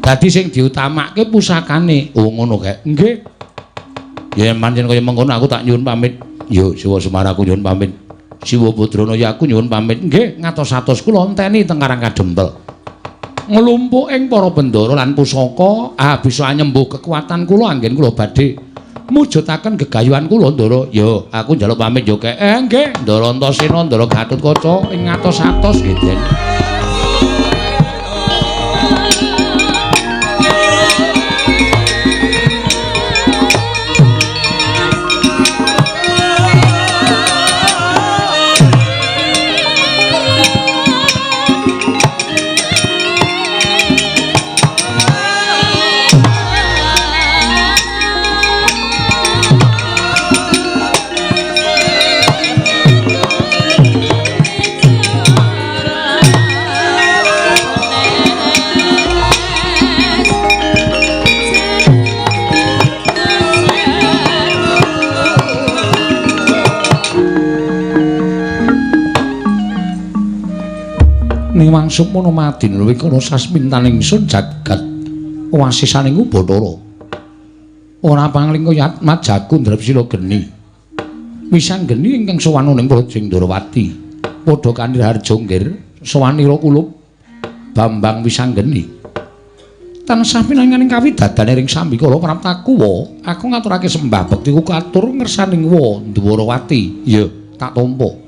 Dadi sing diutamake pusakane. Oh ngono kae. Nggih. Ya pancen kaya mengkono aku tak nyuwun pamit. Yo Siwa Semar aku nyuwun pamit. Siwa Badranaya aku nyuwun pamit. Nggih, ngatos-atos kula enteni teng Karang Kadempel. Nglumpuk ing para bendara lan pusaka, bisa nyembuh kekuatan kula anggen kula badhe mujudaken gegayuhan kula Ndara. Yo, aku njaluk pamit yo kek. Nggih, Ndara Antasena, Ndara Gatotkaca ing ngatos-atos nggih, Den. Wang sukmana madin wikala sasmintaning ingsun jagat wasisaning Bathara. Ora pangling kaya atmajaku ndrep sila geni. Wisanggeni ingkang sowan ning Brajing Ndorowati. Padha kanthi harja nggir sowanira kulup Bambang Wisanggeni. Tansah pinanganing kawidadane ring sambikala praptakuwa, aku ngaturake sembah bektiku katur ngersaning wa Ndwarawati. Ya, tak tampa.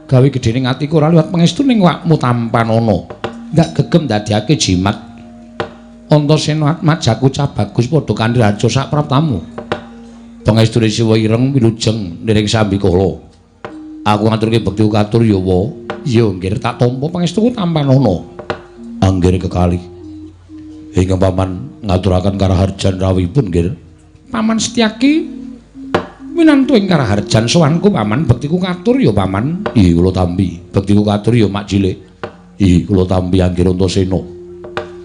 Gawe gedhening atiku ora liwat pangestu ning wakmu tampanana. Ndak gegem ndadekake jimat. Antasena atmajaku cah bagus padha kanthi raja sak praptamu. Pangestune Siwa ireng wilujeng niring sambikala. Aku ngaturke bektiku katur ya wa. Ya nggir tak tampa pangestuku tampanana. Anggir kekalih. Ingkang paman ngaturaken karaharjan rawuhipun nggir. Paman Setyaki minantu ing karaharjan sowanku paman bektiku katur ya paman. Ih kula tampi. Bektiku katur ya mak cilik. Ih kula tampi anggir Antasena.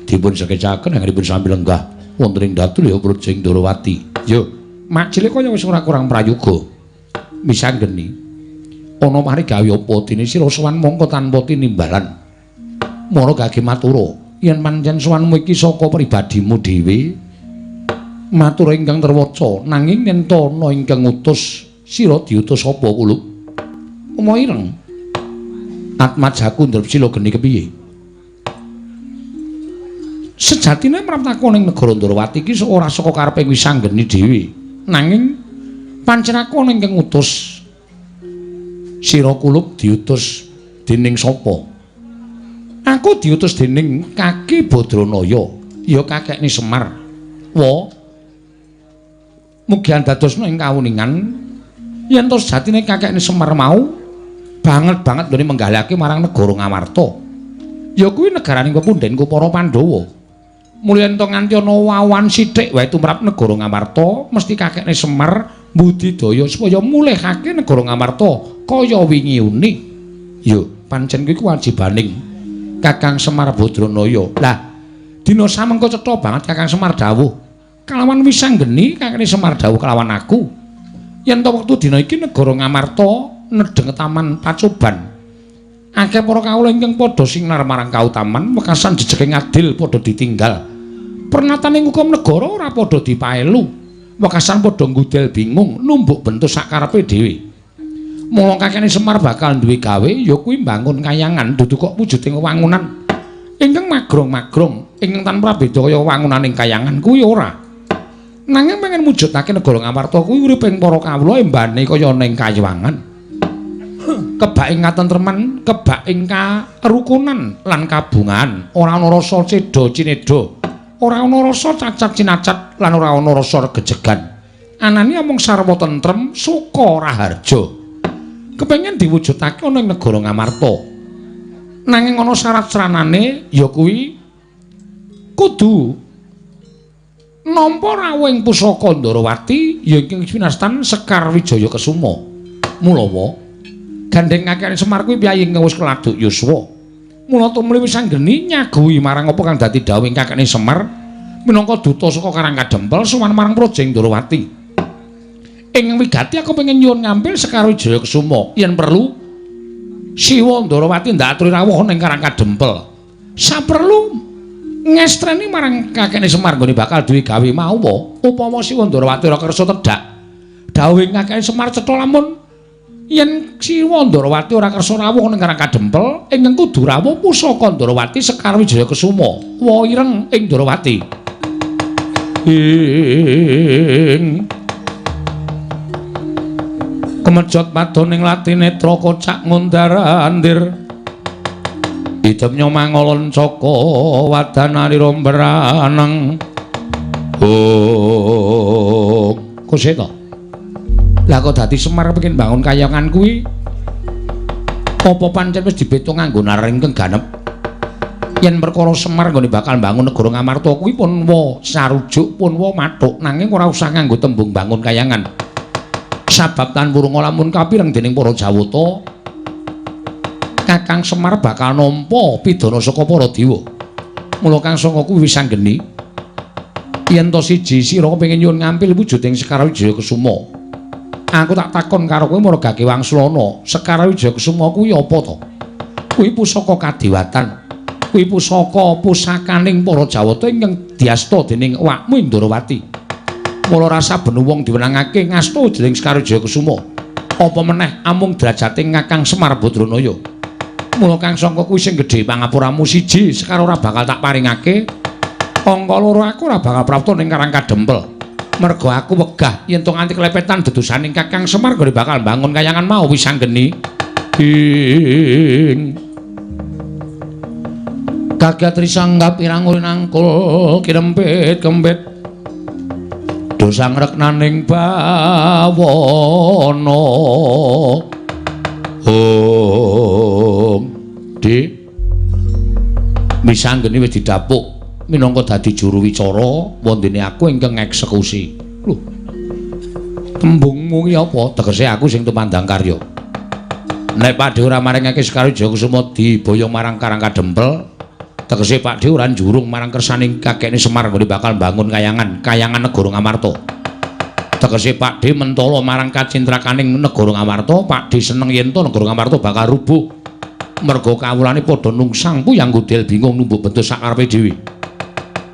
Dipun sekecaken anggenipun sami lenggah wonten ing datul ya Brajing Ndorowati. Yo mak cilik kaya wis ora kurang prayoga. Misanggeni ana mari gawe apa dene sira sowan mongko tanpa tinimbalan. Mara gage matura yen pancen sowanmu iki saka pribadimu dhewe matur ingkang terwaca nanging yen ana ingkang ngutus sira diutus apa kulup? Uma ireng atmajaku ndrep sila geni kepiye? Sejatine mraptaku ning negara Ndorowati iki ora saka karepe Wisanggeni dhewe nanging pancen aku ana ingkang ngutus. Sira kulup diutus dening sapa? Aku diutus dening Kaki Badranaya, ya kakekne Semar. Wa mugi andadosna ing kawuningan yen to sejatine kakekne Semar mau banget-banget nggone menggalihake marang negara Ngamarta. Ya kuwi negaraning pepundhenku para Pandhawa. Mulya yen to nganti ana wawan sithik wae tumrap negara Ngamarta, mesti kakekne Semar mbudidaya supaya mulihake negara Ngamarta kaya wingi uni. Ya pancen kuwi kewajibaning Kakang Semar Badranaya. Lah, dina samengko cetha banget Kakang Semar dawuh kalawan Wisanggeni kakekne Semar dawuh kalawan aku. Yen to wektu dina iki negara Ngamarta nedheng taman pacoban. Akeh para kawula ingkang padha sinar marang kautaman wekasan jejege ngadil padha ditinggal. Pernataning hukum negara ora padha dipaelu. Wekasan padha nggudel bingung numbuk bentuk sakarepe dhewe. Mula kakekne Semar bakal duwe gawe ya kuwi mbangun kayangan dudu kok wujuding wangunan ingkang magrong-magrong ingkang tanpa beda kaya wangunaning kayangan kuwi ora. Nanging pengen mujudake negara Ngamarta kuwi urip ing para kawula embane kaya ning kayangan. Kebak ing katentreman, kebak ing karukunan lan kabungan, ora ana rasa cedha cinedha, ora ana rasa cacat cinacat lan ora ana rasa regejegan. Anane amung sarwa tentrem suka raharja. Kepengen diwujudake ana ing negara Ngamarta. Nanging ana syarat sranane ya kuwi kudu nampa rawuh ing pusaka Ndorowati ya ingkang winastan Sekar Wijaya Kesuma. Mulawa gandheng kakekne Semar kuwi piyayi ingkang wis keladuk yuswa. Mula tumuli Wisanggeni nyaguhi marang apa kang dadi dawuhing kakekne Semar minangka duta saka Karang Kadempel sowan marang Brajing Ndorowati. Ing wigati aku pengen nyuwun ngampil Sekar Wijaya Kesuma yen perlu Siwa Ndorowati ndak aturi rawuh ning Karang Kadempel. Saperlu ngestreni marang kakekne Semar nggone bakal duwe gawe mau upama Siwa Ndorowati ora kersa tedhak. Dawuhing kakekne Semar cetha lamun yen Siwa Ndorowati ora kersa rawuh ning Karang Kadempel ingkang kudu rawuh pusaka Ndorowati Sekar Wijaya Kesuma. Wa ireng ing Ndorowati. Ing kemejot padoning latinetra kocak ngundar-andir idemnya mangolon caka wadanalira mbraneng. Oh kuseta lah kok dadi Semar pengin bangun kayangan kuwi apa pancen wis dibeto nganggo naring ingkang ganep yen perkara Semar nggone bakal bangun negara Ngamarta kuwi pun wa sarujuk pun wa mathuk nanging ora usah nganggo tembung bangun kayangan. Sabab tan wurunga lamun kapireng dening para Jawata Kakang Semar bakal nampa pidana saka para dewa. Mula kang sanga kuwi Wisanggeni yen to siji sira kepengin nyuwun ngampil wujuding Sekar Wijaya Kesuma. Aku tak takon karo kowe mara gage wangsulana, Sekar Wijaya Kesuma kuwi apa to? Kuwi pusaka kadewatan. Kuwi pusaka pusakaning para Jawata ingkang diasta dening awakmu Ndrawati. Mula rasa ben wong diwenangake ngasta jeneng Sekar Wijaya Kusuma. Apa meneh amung derajate Kakang Semar Badranaya. Mula Kang Sangka kuwi sing gedhe pangapuramu siji, Sekar ora bakal tak paringake. Angka loro aku ora bakal prapta ning Karang Kadempel. Merga aku wegah yen to nganti klepetan dedosaning Kakang Semar gone bakal mbangun kayangan mau wis anggeni. Ing kaget risanggap irang nangkul kirempit kempit dosa ngreknaning bawana. Hong Dik, misanggeni wis didapuk minangka dadi juru wicara wondene aku ingkang ngeksekusi. Lho, tembungmu ki apa? Tegese aku sing tumandang karya. Nek Pakdhe ora maringake Sekar Wijaya Kusuma diboyong marang Karang Kadempel, tegese Pakdhe ora njurung marang kersaning kakekne Semar nggone bakal mbangun kayangan, kayangan negara Ngamarta. Tegese Pakdhe mentala marang kacintrakaning negara Ngamarta, Pakdhe seneng yen to negara Ngamarta bakal rubuh. Merga kawulane padha nungsang puyang gudel bingung numbuk bentuk sakarepe dhewe.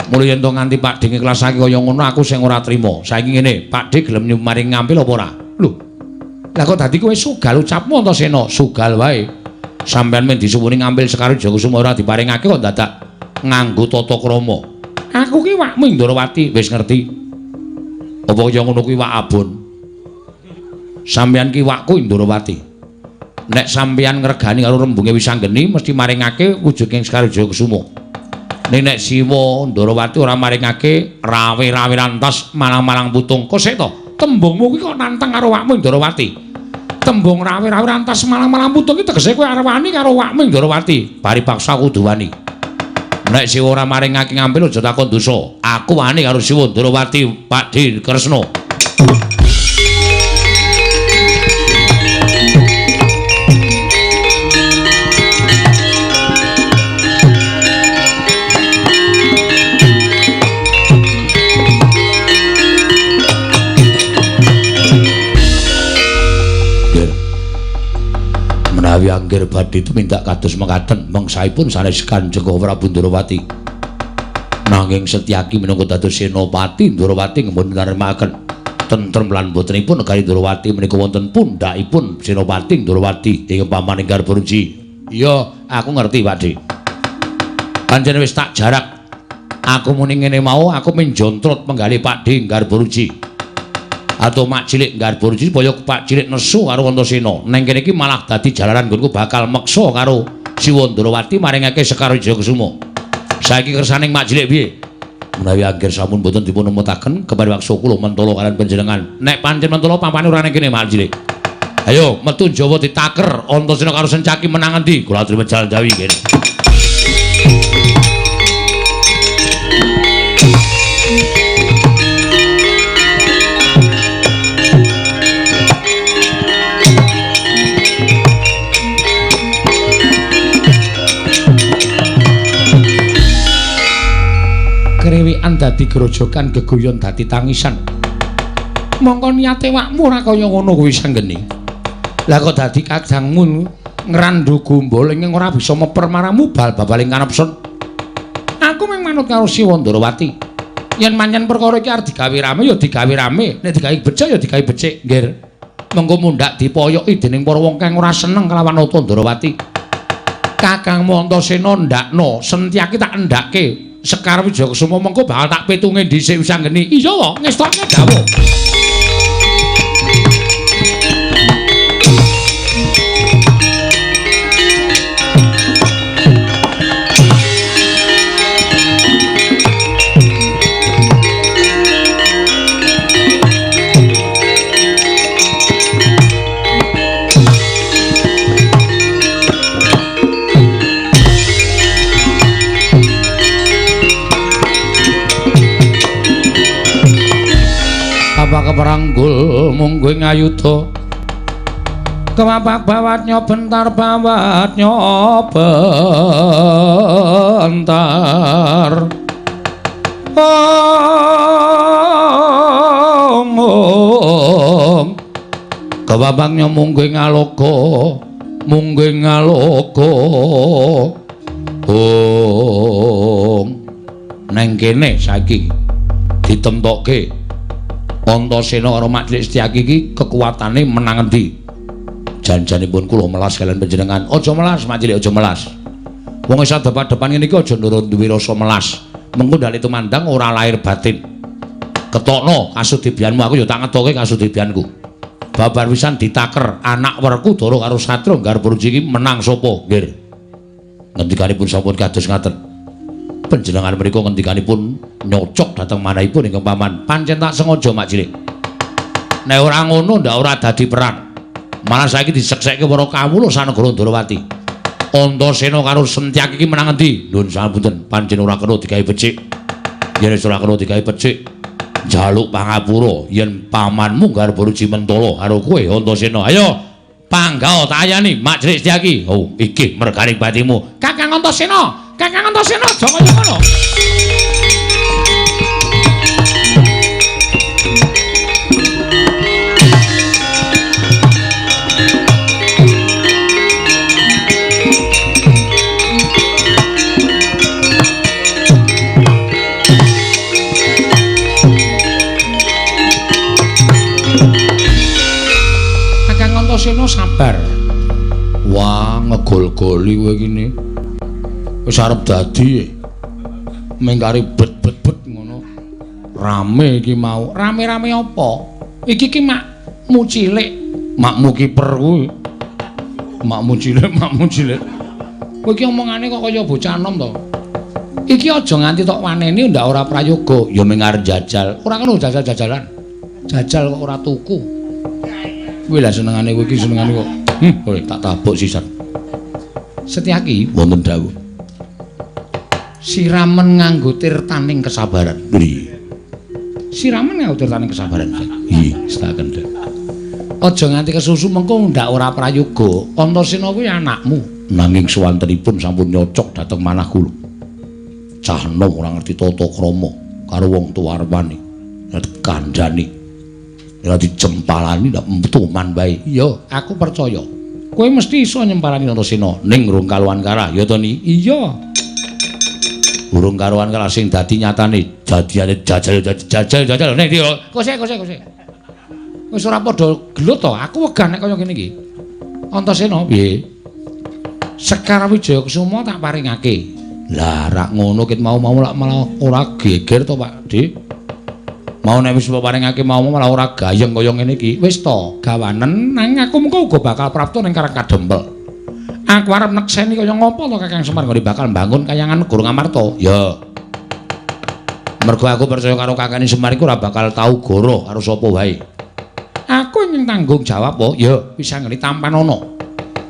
Mula yen to nganti Pakdhe ngiklasake kaya ngono aku sing ora trima. Saiki ngene, Pakdhe gelem nyumaring ngampil apa ora? Lho. Lah kok dadi kowe sugal ucapmu Antasena? Sugal wae. Sampeyan men disuwuni ngambil Sekar Wijaya Kusuma ora diparingake kok dadak nganggo tata krama. Aku ki wakmu Ndrawati wis ngerti. Apa kaya ngono kuwi wak abon? Sampeyan ki wakku Ndrawati. Nek sampeyan ngregani karo rembunge Wisanggeni mesti maringake wujuding Sekar Wijaya Kusuma. Ning nek Siwa Ndrawati ora maringake rawe-rawe rantas malang-malang putung. Kok sik to? Tembungmu kuwi kok nantang karo wakmu Ndrawati. Tembung rawe-rawe rantas malang-malang putung iki tegese kowe arep wani karo wakmu Ndrawati. Bari paksa kudu wani. Nek Siwa ora maringake ngampil aja takon dosa. Aku wani karo Siwa Ndrawati Pakdhe Kresna. Menawi angger badhe tumindak kados mekaten mangsaipun sanes Kanjeng Prabu Ndrawati. Nanging Setyaki minangka dados senopati Ndrawati ngemboten nrimakaken tentrem lan botenipun negari Ndrawati menika wonten pundhakipun Senopati Ndrawati ing pamaning Garbaruji. Iya, aku ngerti Pakdhe. Pancen wis tak jarak. Aku muni ngene mau aku menjontrot penggalih Pakdhe Garbaruji. Atau mak cilik Garbaruji supaya Pak Cilik nesu karo Antasena. Neng kene iki malah dadi jalaran nggonku bakal meksa karo Siwa Ndrawati maringake Sekar Wijaya Kusuma. Saiki kersaning mak cilik piye? Menawi angger sampun boten dipun emutaken kepari waksa kula mentala kalian panjenengan. Nek pancen mentala pampane ora neng kene mak cilik. Ayo metu Jawa ditaker Antasena karo Sencaki menang endi? Kula aturi jalan Jawi kene. Krewekan dadi grojokan geguyon dadi tangisan. Mongko niate wakmu ora kaya ngono kuwi sanggeni. Lah kok dadi kadangmu ngrandu gombol ing ora bisa meper marangmu bal babaling kanepson. Aku mung manut karo Siwa Ndrawati. Yen pancen perkara iki arep digawe rame ya digawe rame, nek digawe becik ya digawe becik, nggih. Mengko mundhak dipoyoki dening para wong kang ora seneng kelawan Nata Ndrawati. Kakangmu Antasena ndakno, Setyaki tak endhake. Sekar Wijaya Kusuma mengko bakal tak pitunge dhisik Wisanggeni. Iya wae, ngestoke dawuh. Apa keperanggul mungguh ngayuda kemapak bawatnya bentar bawatnya bentar. Om om kemapaknya mungguh ngaloka mungguh ngaloka. Hong. Neng kene saiki ditemtokke Antasena karo Mak Cilik Setyaki iki kekuatane menang endi? Janjanipun kula melas kalian panjenengan. Aja melas Mak Cilik, aja melas. Wong wis adep-adepan ngene iki aja nurun duwe rasa melas. Mengko ndale tumandang ora lahir batin. Ketokno kasudibyanmu, aku ya tak ngetoke kasudibyanku. Babar pisan ditaker anak Werkudara karo Satria Garbarji iki menang sapa? Nggih. Ngendikanipun sampun kados ngaten. Panjenengan mriku ngendikanipun nyocok dhateng manahipun ingkang paman. Pancen tak sengaja Mak Cilik. Nek ora ngono ndak ora dadi perang. Malah saiki diseksekke para kawula sanegara Ndrawati. Antasena karo Sentyaki iki menang endi? Nuwun sapunten, pancen ora kena digawe becik. Yen wis ora kena digawe becik, njaluk pangapura yen pamanmu Garbarji mentala karo kowe Antasena. Ayo panggah tak ayani Mak Cilik Setyaki. Oh, iki merganing batimu. Kakang Antasena, Kakang Antasena aja kaya ngono. Kakang Antasena sabar. Wah, ngegol-goli kowe iki ne. Wis arep dadi mengkari bet-bet-bet ngono. Rame iki mau. Rame-rame apa? Iki ki makmu cilik. Makmu kiper kuwi. Makmu cilik, makmu cilik. Kowe iki omongane kok kaya bocah enom to. Iki aja nganti tok waneni ndak ora prayoga. Ya mung arep jajal. Ora kena jajal-jajalan. Jajal kok ora tuku. Kuwi lah senengane kowe iki senengane kok. Kowe tak tabuk sisan. Setyaki wonten dawuh. Siramen nganggo tirtaning kesabaran. Nggih. Siramen nganggo tirtaning kesabaran. Nggih, setaken. Aja nganti kesusu mengko ndak ora prayoga. Antasena kuwi anakmu. Nanging suwantenipun sampun nyocok dhateng manah kula. Cah enom ora ngerti tata krama karo wong tuwa arepane. Kandhane. Ora dijempalani ndak tuman bae. Iya, aku percaya. Kowe mesti iso nyempalani Antasena ning rung kaluan karah, ya to ni? Iya. Urung karuan kalah sing dadi nyatane jadiane jajal jajal jajal ning ndi kose kose kose wis ora padha gelut to aku wegah nek kaya ngene iki. Antasena piye? Sekar Wijaya Kusuma tak paringake. Lah rak ngono ket mau-mau lak malah ora geger to Pak Dik. Mau nek wis paringake mau malah ora gayeng kaya ngene iki. Wis to gawanen nang aku mengko uga bakal prapta ning Karang Kadempel. Aku arep nekseni kaya ngopo to Kakang Semar nggone bakal mbangun kayangan negara Ngamarta. Ya. Mergo aku percaya karo Kakang Semar iku ora bakal tau goro karo sapa wae. Aku ingin tanggung jawab po. Ya, wis anggene tampanono.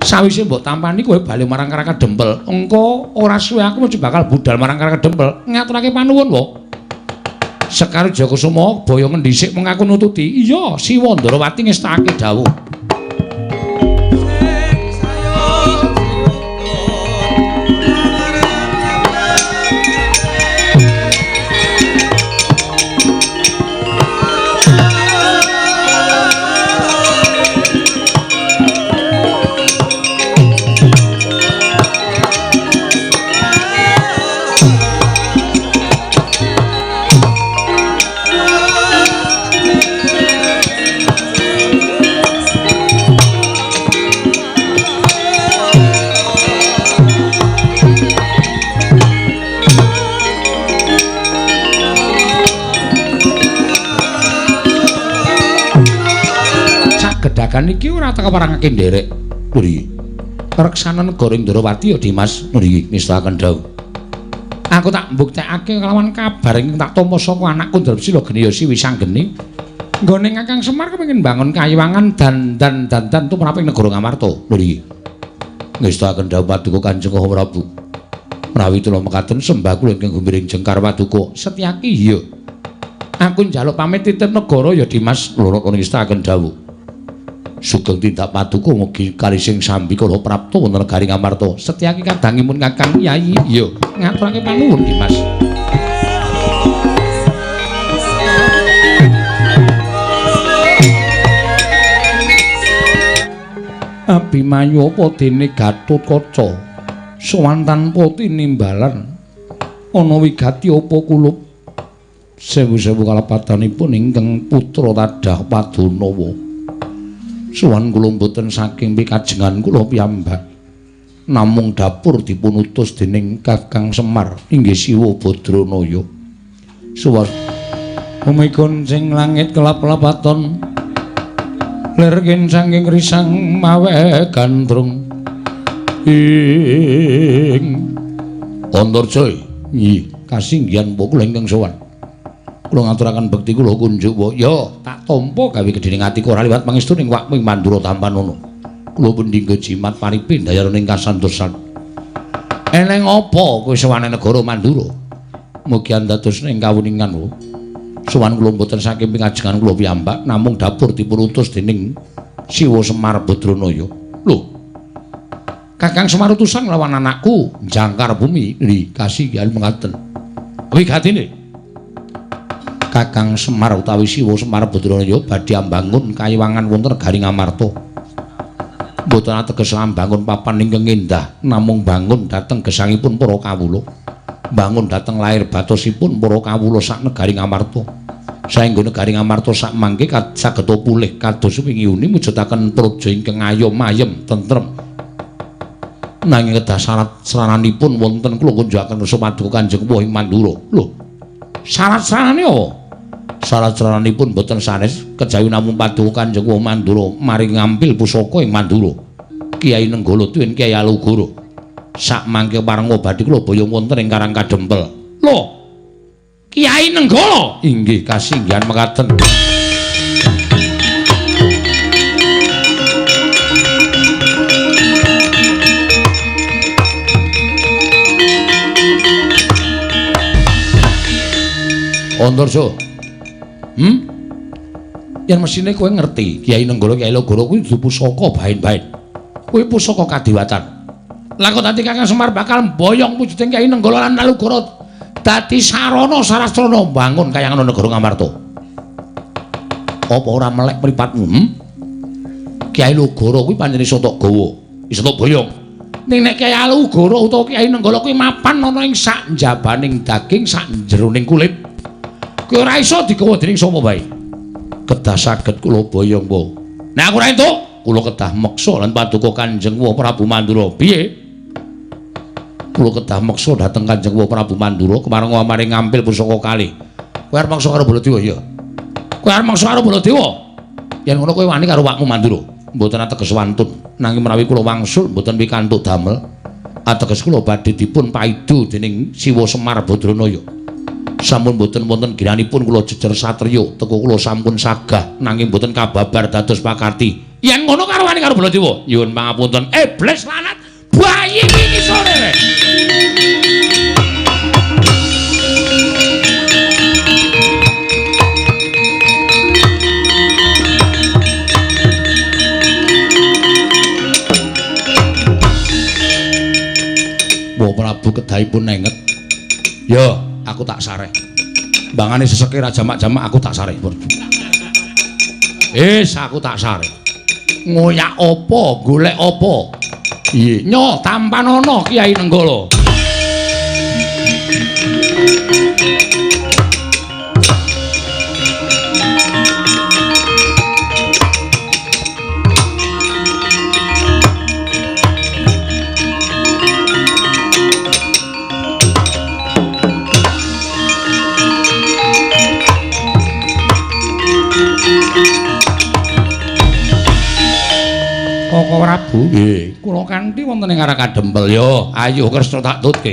Sawise mbok tampani kowe bali marang Karang Kadempel. Engko ora suwe aku mesti bakal budal marang Karang Kadempel ngaturake panuwun po. Sekar Jayakusuma boyo ngendhisik mengaku nututi. Iya, Siwa Ndrawati ngestakake dawuh. Gedagan iki ora teka parangake nderek. Nggih. Reksana negara Ndrawati ya Dimas. Nggih, nistakaken dawuh. Aku tak mbuktekake kelawan kabar ingkang tak tampa saka anakku Drabsila Geniyasi Wisanggeni. Nggone Kakang Semar kepengin mbangun kayiwangan dan tumrap ing negara Ngamarta. Nggih. Ngestakaken dawuh paduka Kanjeng Prabu. Menawi kula mekaten sembah kula ingkang gumiring jengkar paduka. Setyaki iya. Aku njaluk pamit titip negara ya Dimas. Loro ngestakaken dawuh. Sugeng tindak paduka mugi kalising sambi kala prapta wonten negari Ngamarta. Setyaki kadangipun Kakang Yayi. Iya, ngaturake panuwun Dimas. Abimanyu apa dene Gatotkaca Sowan tanpa tinimbalan. Ana wigati apa kulup? Sewu-sewu kalepatanipun ingkang putra tadah Padanawa. Sowan kula mboten saking pikajengan kula piyambak. Namung dapur dipun utus dening Kakang Semar inggih Siwa Badranaya. Suwas umi goncing langit kelap-lapaton lir saking risang mawe gandrung ing Antarja. Nggih, kasinggihan kula ingkang sowan. Kula ngaturaken bekti kula kunjuk. Ya, tak tampa gawe gedhening atiku ora liwat pangestu ning wakmu ing Mandura tampanono. Kula pendhingga jimat paripe ndayarane ing kasantosan. Eneng apa kowe sowan negara Mandura? Mugi andados ing kawuningan. Sowan kula mboten saking pingajengan kula piyambak, namung dapur dipun utus dening Siwa Semar Badranaya. Lho. Kakang Semar utusan nglawan anakku jangkar bumi. Nggih, kasinggihan mengaten. Wigatine Kakang Semar utawi Siwa Semar Badranaya badhe ambangun kayiwangan wonten negari Ngamarta. Mboten ateges ambangun papan ingkang endah, namung bangun dhateng gesangipun para kawula. Bangun dhateng lair batosipun para kawula sak negari Ngamarta. Saengga negari Ngamarta sak mangke saged pulih kados wingi uni mujudaken praja ingkang ayom ayem tentrem. Nanging kedah syarat sarananipun wonten kula kunjukaken kersa paduka Kanjeng Wah ing Mandura. Lho, syarat sarane apa? Syarat sarananipun boten sanes kejawi namung paduka Kanjeng Wah Mandura mari ngampil pusaka ing Mandura. Kiai Nenggala tuwin Kiai Alugoro. Sak mangke parenga badhe kula boyong wonten ing Karang Kadempel. Lho, Kiai Nenggala? Inggih, kasinggihan mekaten. Antarja. Yen mesine kowe ngerti, Kiai Nenggala Kiai Alugoro kuwi dudu pusaka baen-baen. Kuwi pusaka kadewatan. Lah kok dadi Kakang Semar bakal mboyong wujuding Kiai Nenggala lan Alugoro dadi sarana sarastrana mbangun kayangan negara Ngamarta. Apa ora melek mripatmu? Kiai Alugoro kuwi pancen iso tok gawa, iso tok boyong. Ning nek Kiai Alugoro utawa Kiai Nenggala kuwi mapan ana ing sak njabaning daging, sak jeroning kulit. Kuwi ora iso digawa dening sapa wae. Kedah saged kula boyong, Po. Nek aku ora entuk, kula kedah meksa lan paduka Kanjeng Wah Prabu Mandura. Piye? Kula kedah meksa dhateng Kanjeng Wah Prabu Mandura kemareng amare ngampil pusaka kalih. Kowe arep meksa karo Baladewa ya? Kowe arep meksa karo Baladewa? Yen ngono kowe wani karo wakmu Mandura. Mboten ateges wantun, nanging menawi kula wangsul mboten pikantuk damel. Ateges kula badhe dipun paidu dening Siwa Semar Badranaya. Sampun mboten wonten giranipun kula jejer satriya, teko kula sampun sagah nanging mboten kababar dados pakarti. Yen ngono karo wani karo Baladewa. Nyuwun pangapunten. Iblis lanat bayi iki sore le. Mbah Prabu kedahipun nenget. Yo, aku tak sareh. Mbangane seseke ra jamak-jamak aku tak sareh. Wis, aku tak sareh. Ngoyak apa, golek apa? Iya, nyo tampanono Kiai Nenggala. Koko Prabu, nggih, kula kanthi wonten ing Karang Kadempel ya. Ayo Kresna tak tutke.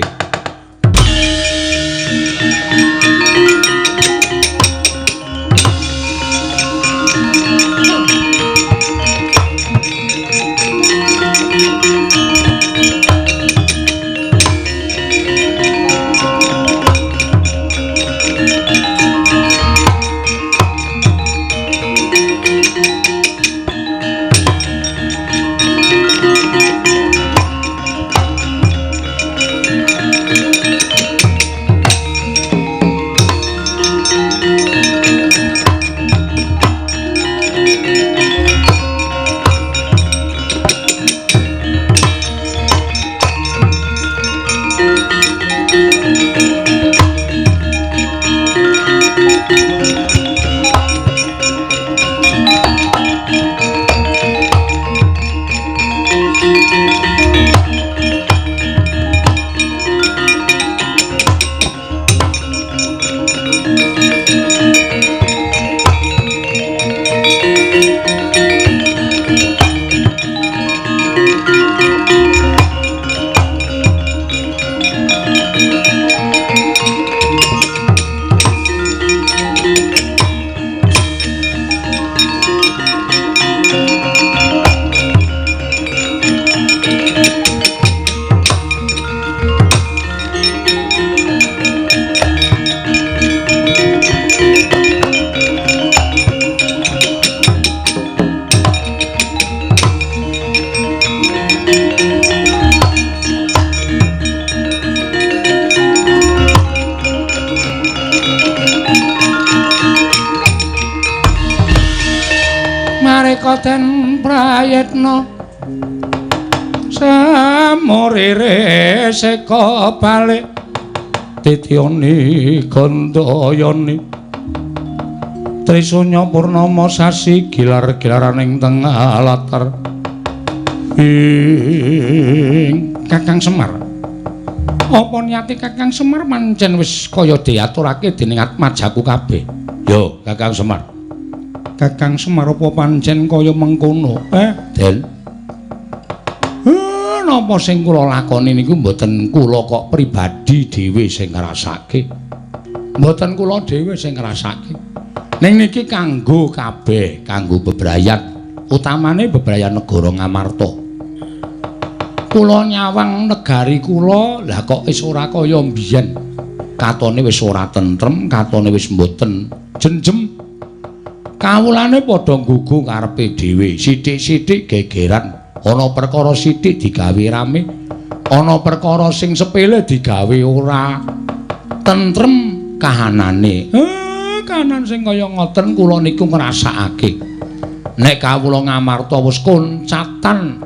Seka den prayitna samurire seka balik titiyani gandayani Trisunya purnama sasi gilar-gilaraning tengah latar ing Kakang Semar. Apa niate Kakang Semar pancen wis kaya diaturake dening atmajaku kabeh? Yo, Kakang Semar. Kakang Semar apa pancen kaya mengkono? Den. Napa sing kula lakoni niku mboten kula kok pribadi dhewe sing ngrasake. Mboten kula dhewe sing ngrasake. Ning niki kanggo kabeh, kanggo bebrayan, utamane bebrayan negara Ngamarta. Kula nyawang negari kula, lah kok wis ora kaya mbiyen. Katone wis ora tentrem, katone wis mboten jenjem. Kawulane padha nggugu karepe dhewe, sithik-sithik gegeran. Ana perkara sithik digawe rame, ana perkara sing sepele digawe ora tentrem kahanane. Kahanan sing kaya ngoten kula niku ngrasakake. Nek kawula Ngamarta wis koncatan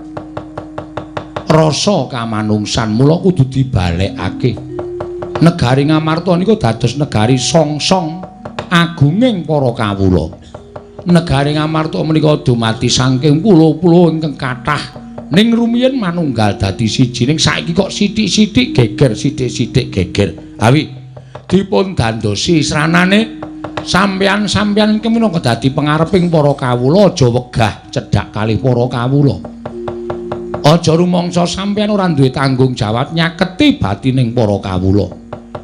rasa kamanungsan, mula kudu dibalekake. Negari Ngamarta niku dados negari songsong agunging para kawula. Negari Ngamarta menika dumadi saking pulo-pulo ingkang kathah, ning rumiyin manunggal dadi siji, ning saiki kok sithik-sithik geger, sithik-sithik geger. Awi dipun dandosi sranane sampeyan-sampeyan iki minangka dadi pengareping para kawula, aja wegah cedhak kalih para kawula. Aja rumangsa sampeyan ora duwe tanggung jawab nyaketi batining para kawula.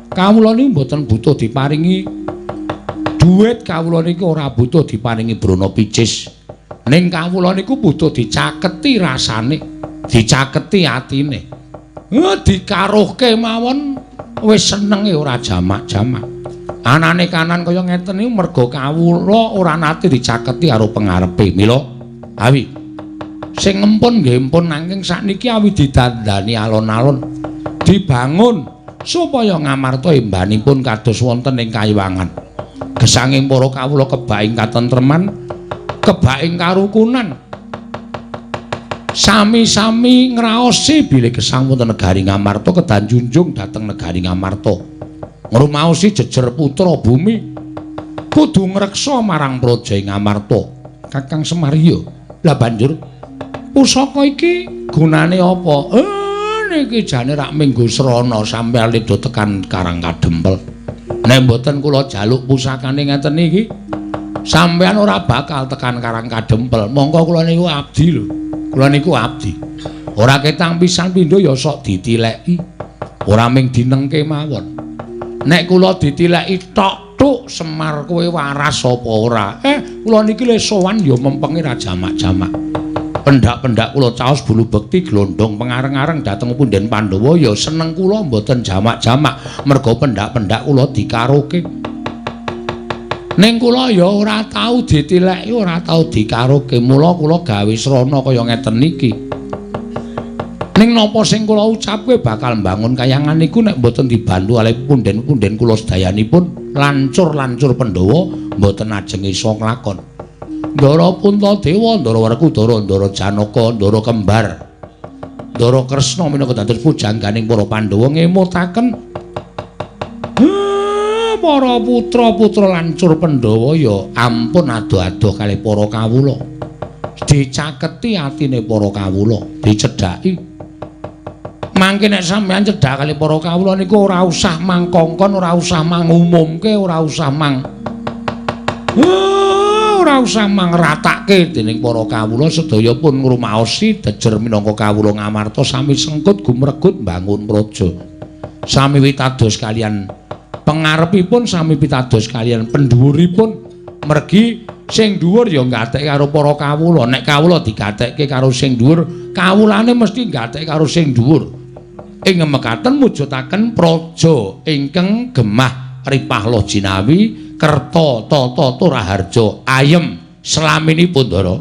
Kawula niku mboten butuh diparingi duit, kawula niku ora butuh diparingi brana picis. Ning kawula niku butuh dicaketi rasane, dicaketi atine. Dikaruhke mawon wis senenge ora jamak-jamak. Anane kanan kaya ngeten niku merga kawula ora nate dicaketi karo pengarepe. Mila awi sing ngempun nggih empun, nanging sakniki awi didandani alon-alon, dibangun supaya Ngamarta embanipun kados wonten ing kayuwangan. Gesanging para kawula kebaing katentreman, kebaing karukunan, sami-sami ngraosi bilih gesang wonten negari Ngamarta kedah junjung dhateng negari Ngamarta. Ngrumaosi jejer putra bumi kudu ngreksa marang praja Ngamarta. Kakang Semar ya. Lah banjur pusaka iki gunane apa? Niki jane rak minggu srana sampeyan ledo tekan Karang Kadempel. Nek mboten kula jaluk pusakane ngeten iki, sampeyan ora bakal tekan Karang Kadempel. Mongko kula niku abdi lho. Kula niku abdi. Ora ketang pisan pindho ya sok ditileki. Ora ming dinengke mawon. Nek kula ditileki tok tuk Semar kowe waras apa ora? Kula niki le sowan ya mempenge ra jamak-jamak. Pendak-pendak kula caos bulu bekti glondong pengareng-areng dhateng punden Pandhawa ya seneng kula mboten jamak-jamak merga pendak-pendak kula dikaroke. Ning kula ya ora tau ditileki, ora tau dikaroke, mula kula gawe srana kaya ngeten niki. Ning napa sing kula ucapke bakal mbangun kayangan niku nek mboten dibantu kalih punden-punden kula sedayanipun lancur-lancur Pandhawa mboten ajeng iso nglakon. Ndara Puntadewa, Ndara Werkudara, Ndara Janaka, Ndara Kembar, Ndara Kresna minangka dados pujangganing para Pandhawa ngemutaken para putra-putra lancur Pandhawa ya ampun adoh-adoh kalih para kawula. Dicaketi atine para kawula, dicedhaki. Mangke nek sampeyan cedhak kalih para kawula niku ora usah mangkongkon, ora usah mangumumke, ora usah mang ora usah mangratake dening para kawula sedaya pun ngrumaosi jejer minangka kawula Ngamarta sami sengkut gumregut mbangun praja. Sami witados kaliyan pengarepipun, sami pitados kaliyan pendhuwuripun. Mergi sing dhuwur ya nggatekke karo para kawula. Nek kawula digatekke karo sing dhuwur, kawulane mesti nggatekke karo sing dhuwur. Ing mekaten mujudaken praja ingkang gemah ripah loh jinawi kerta tata turaharja ayem slaminipun Ndara.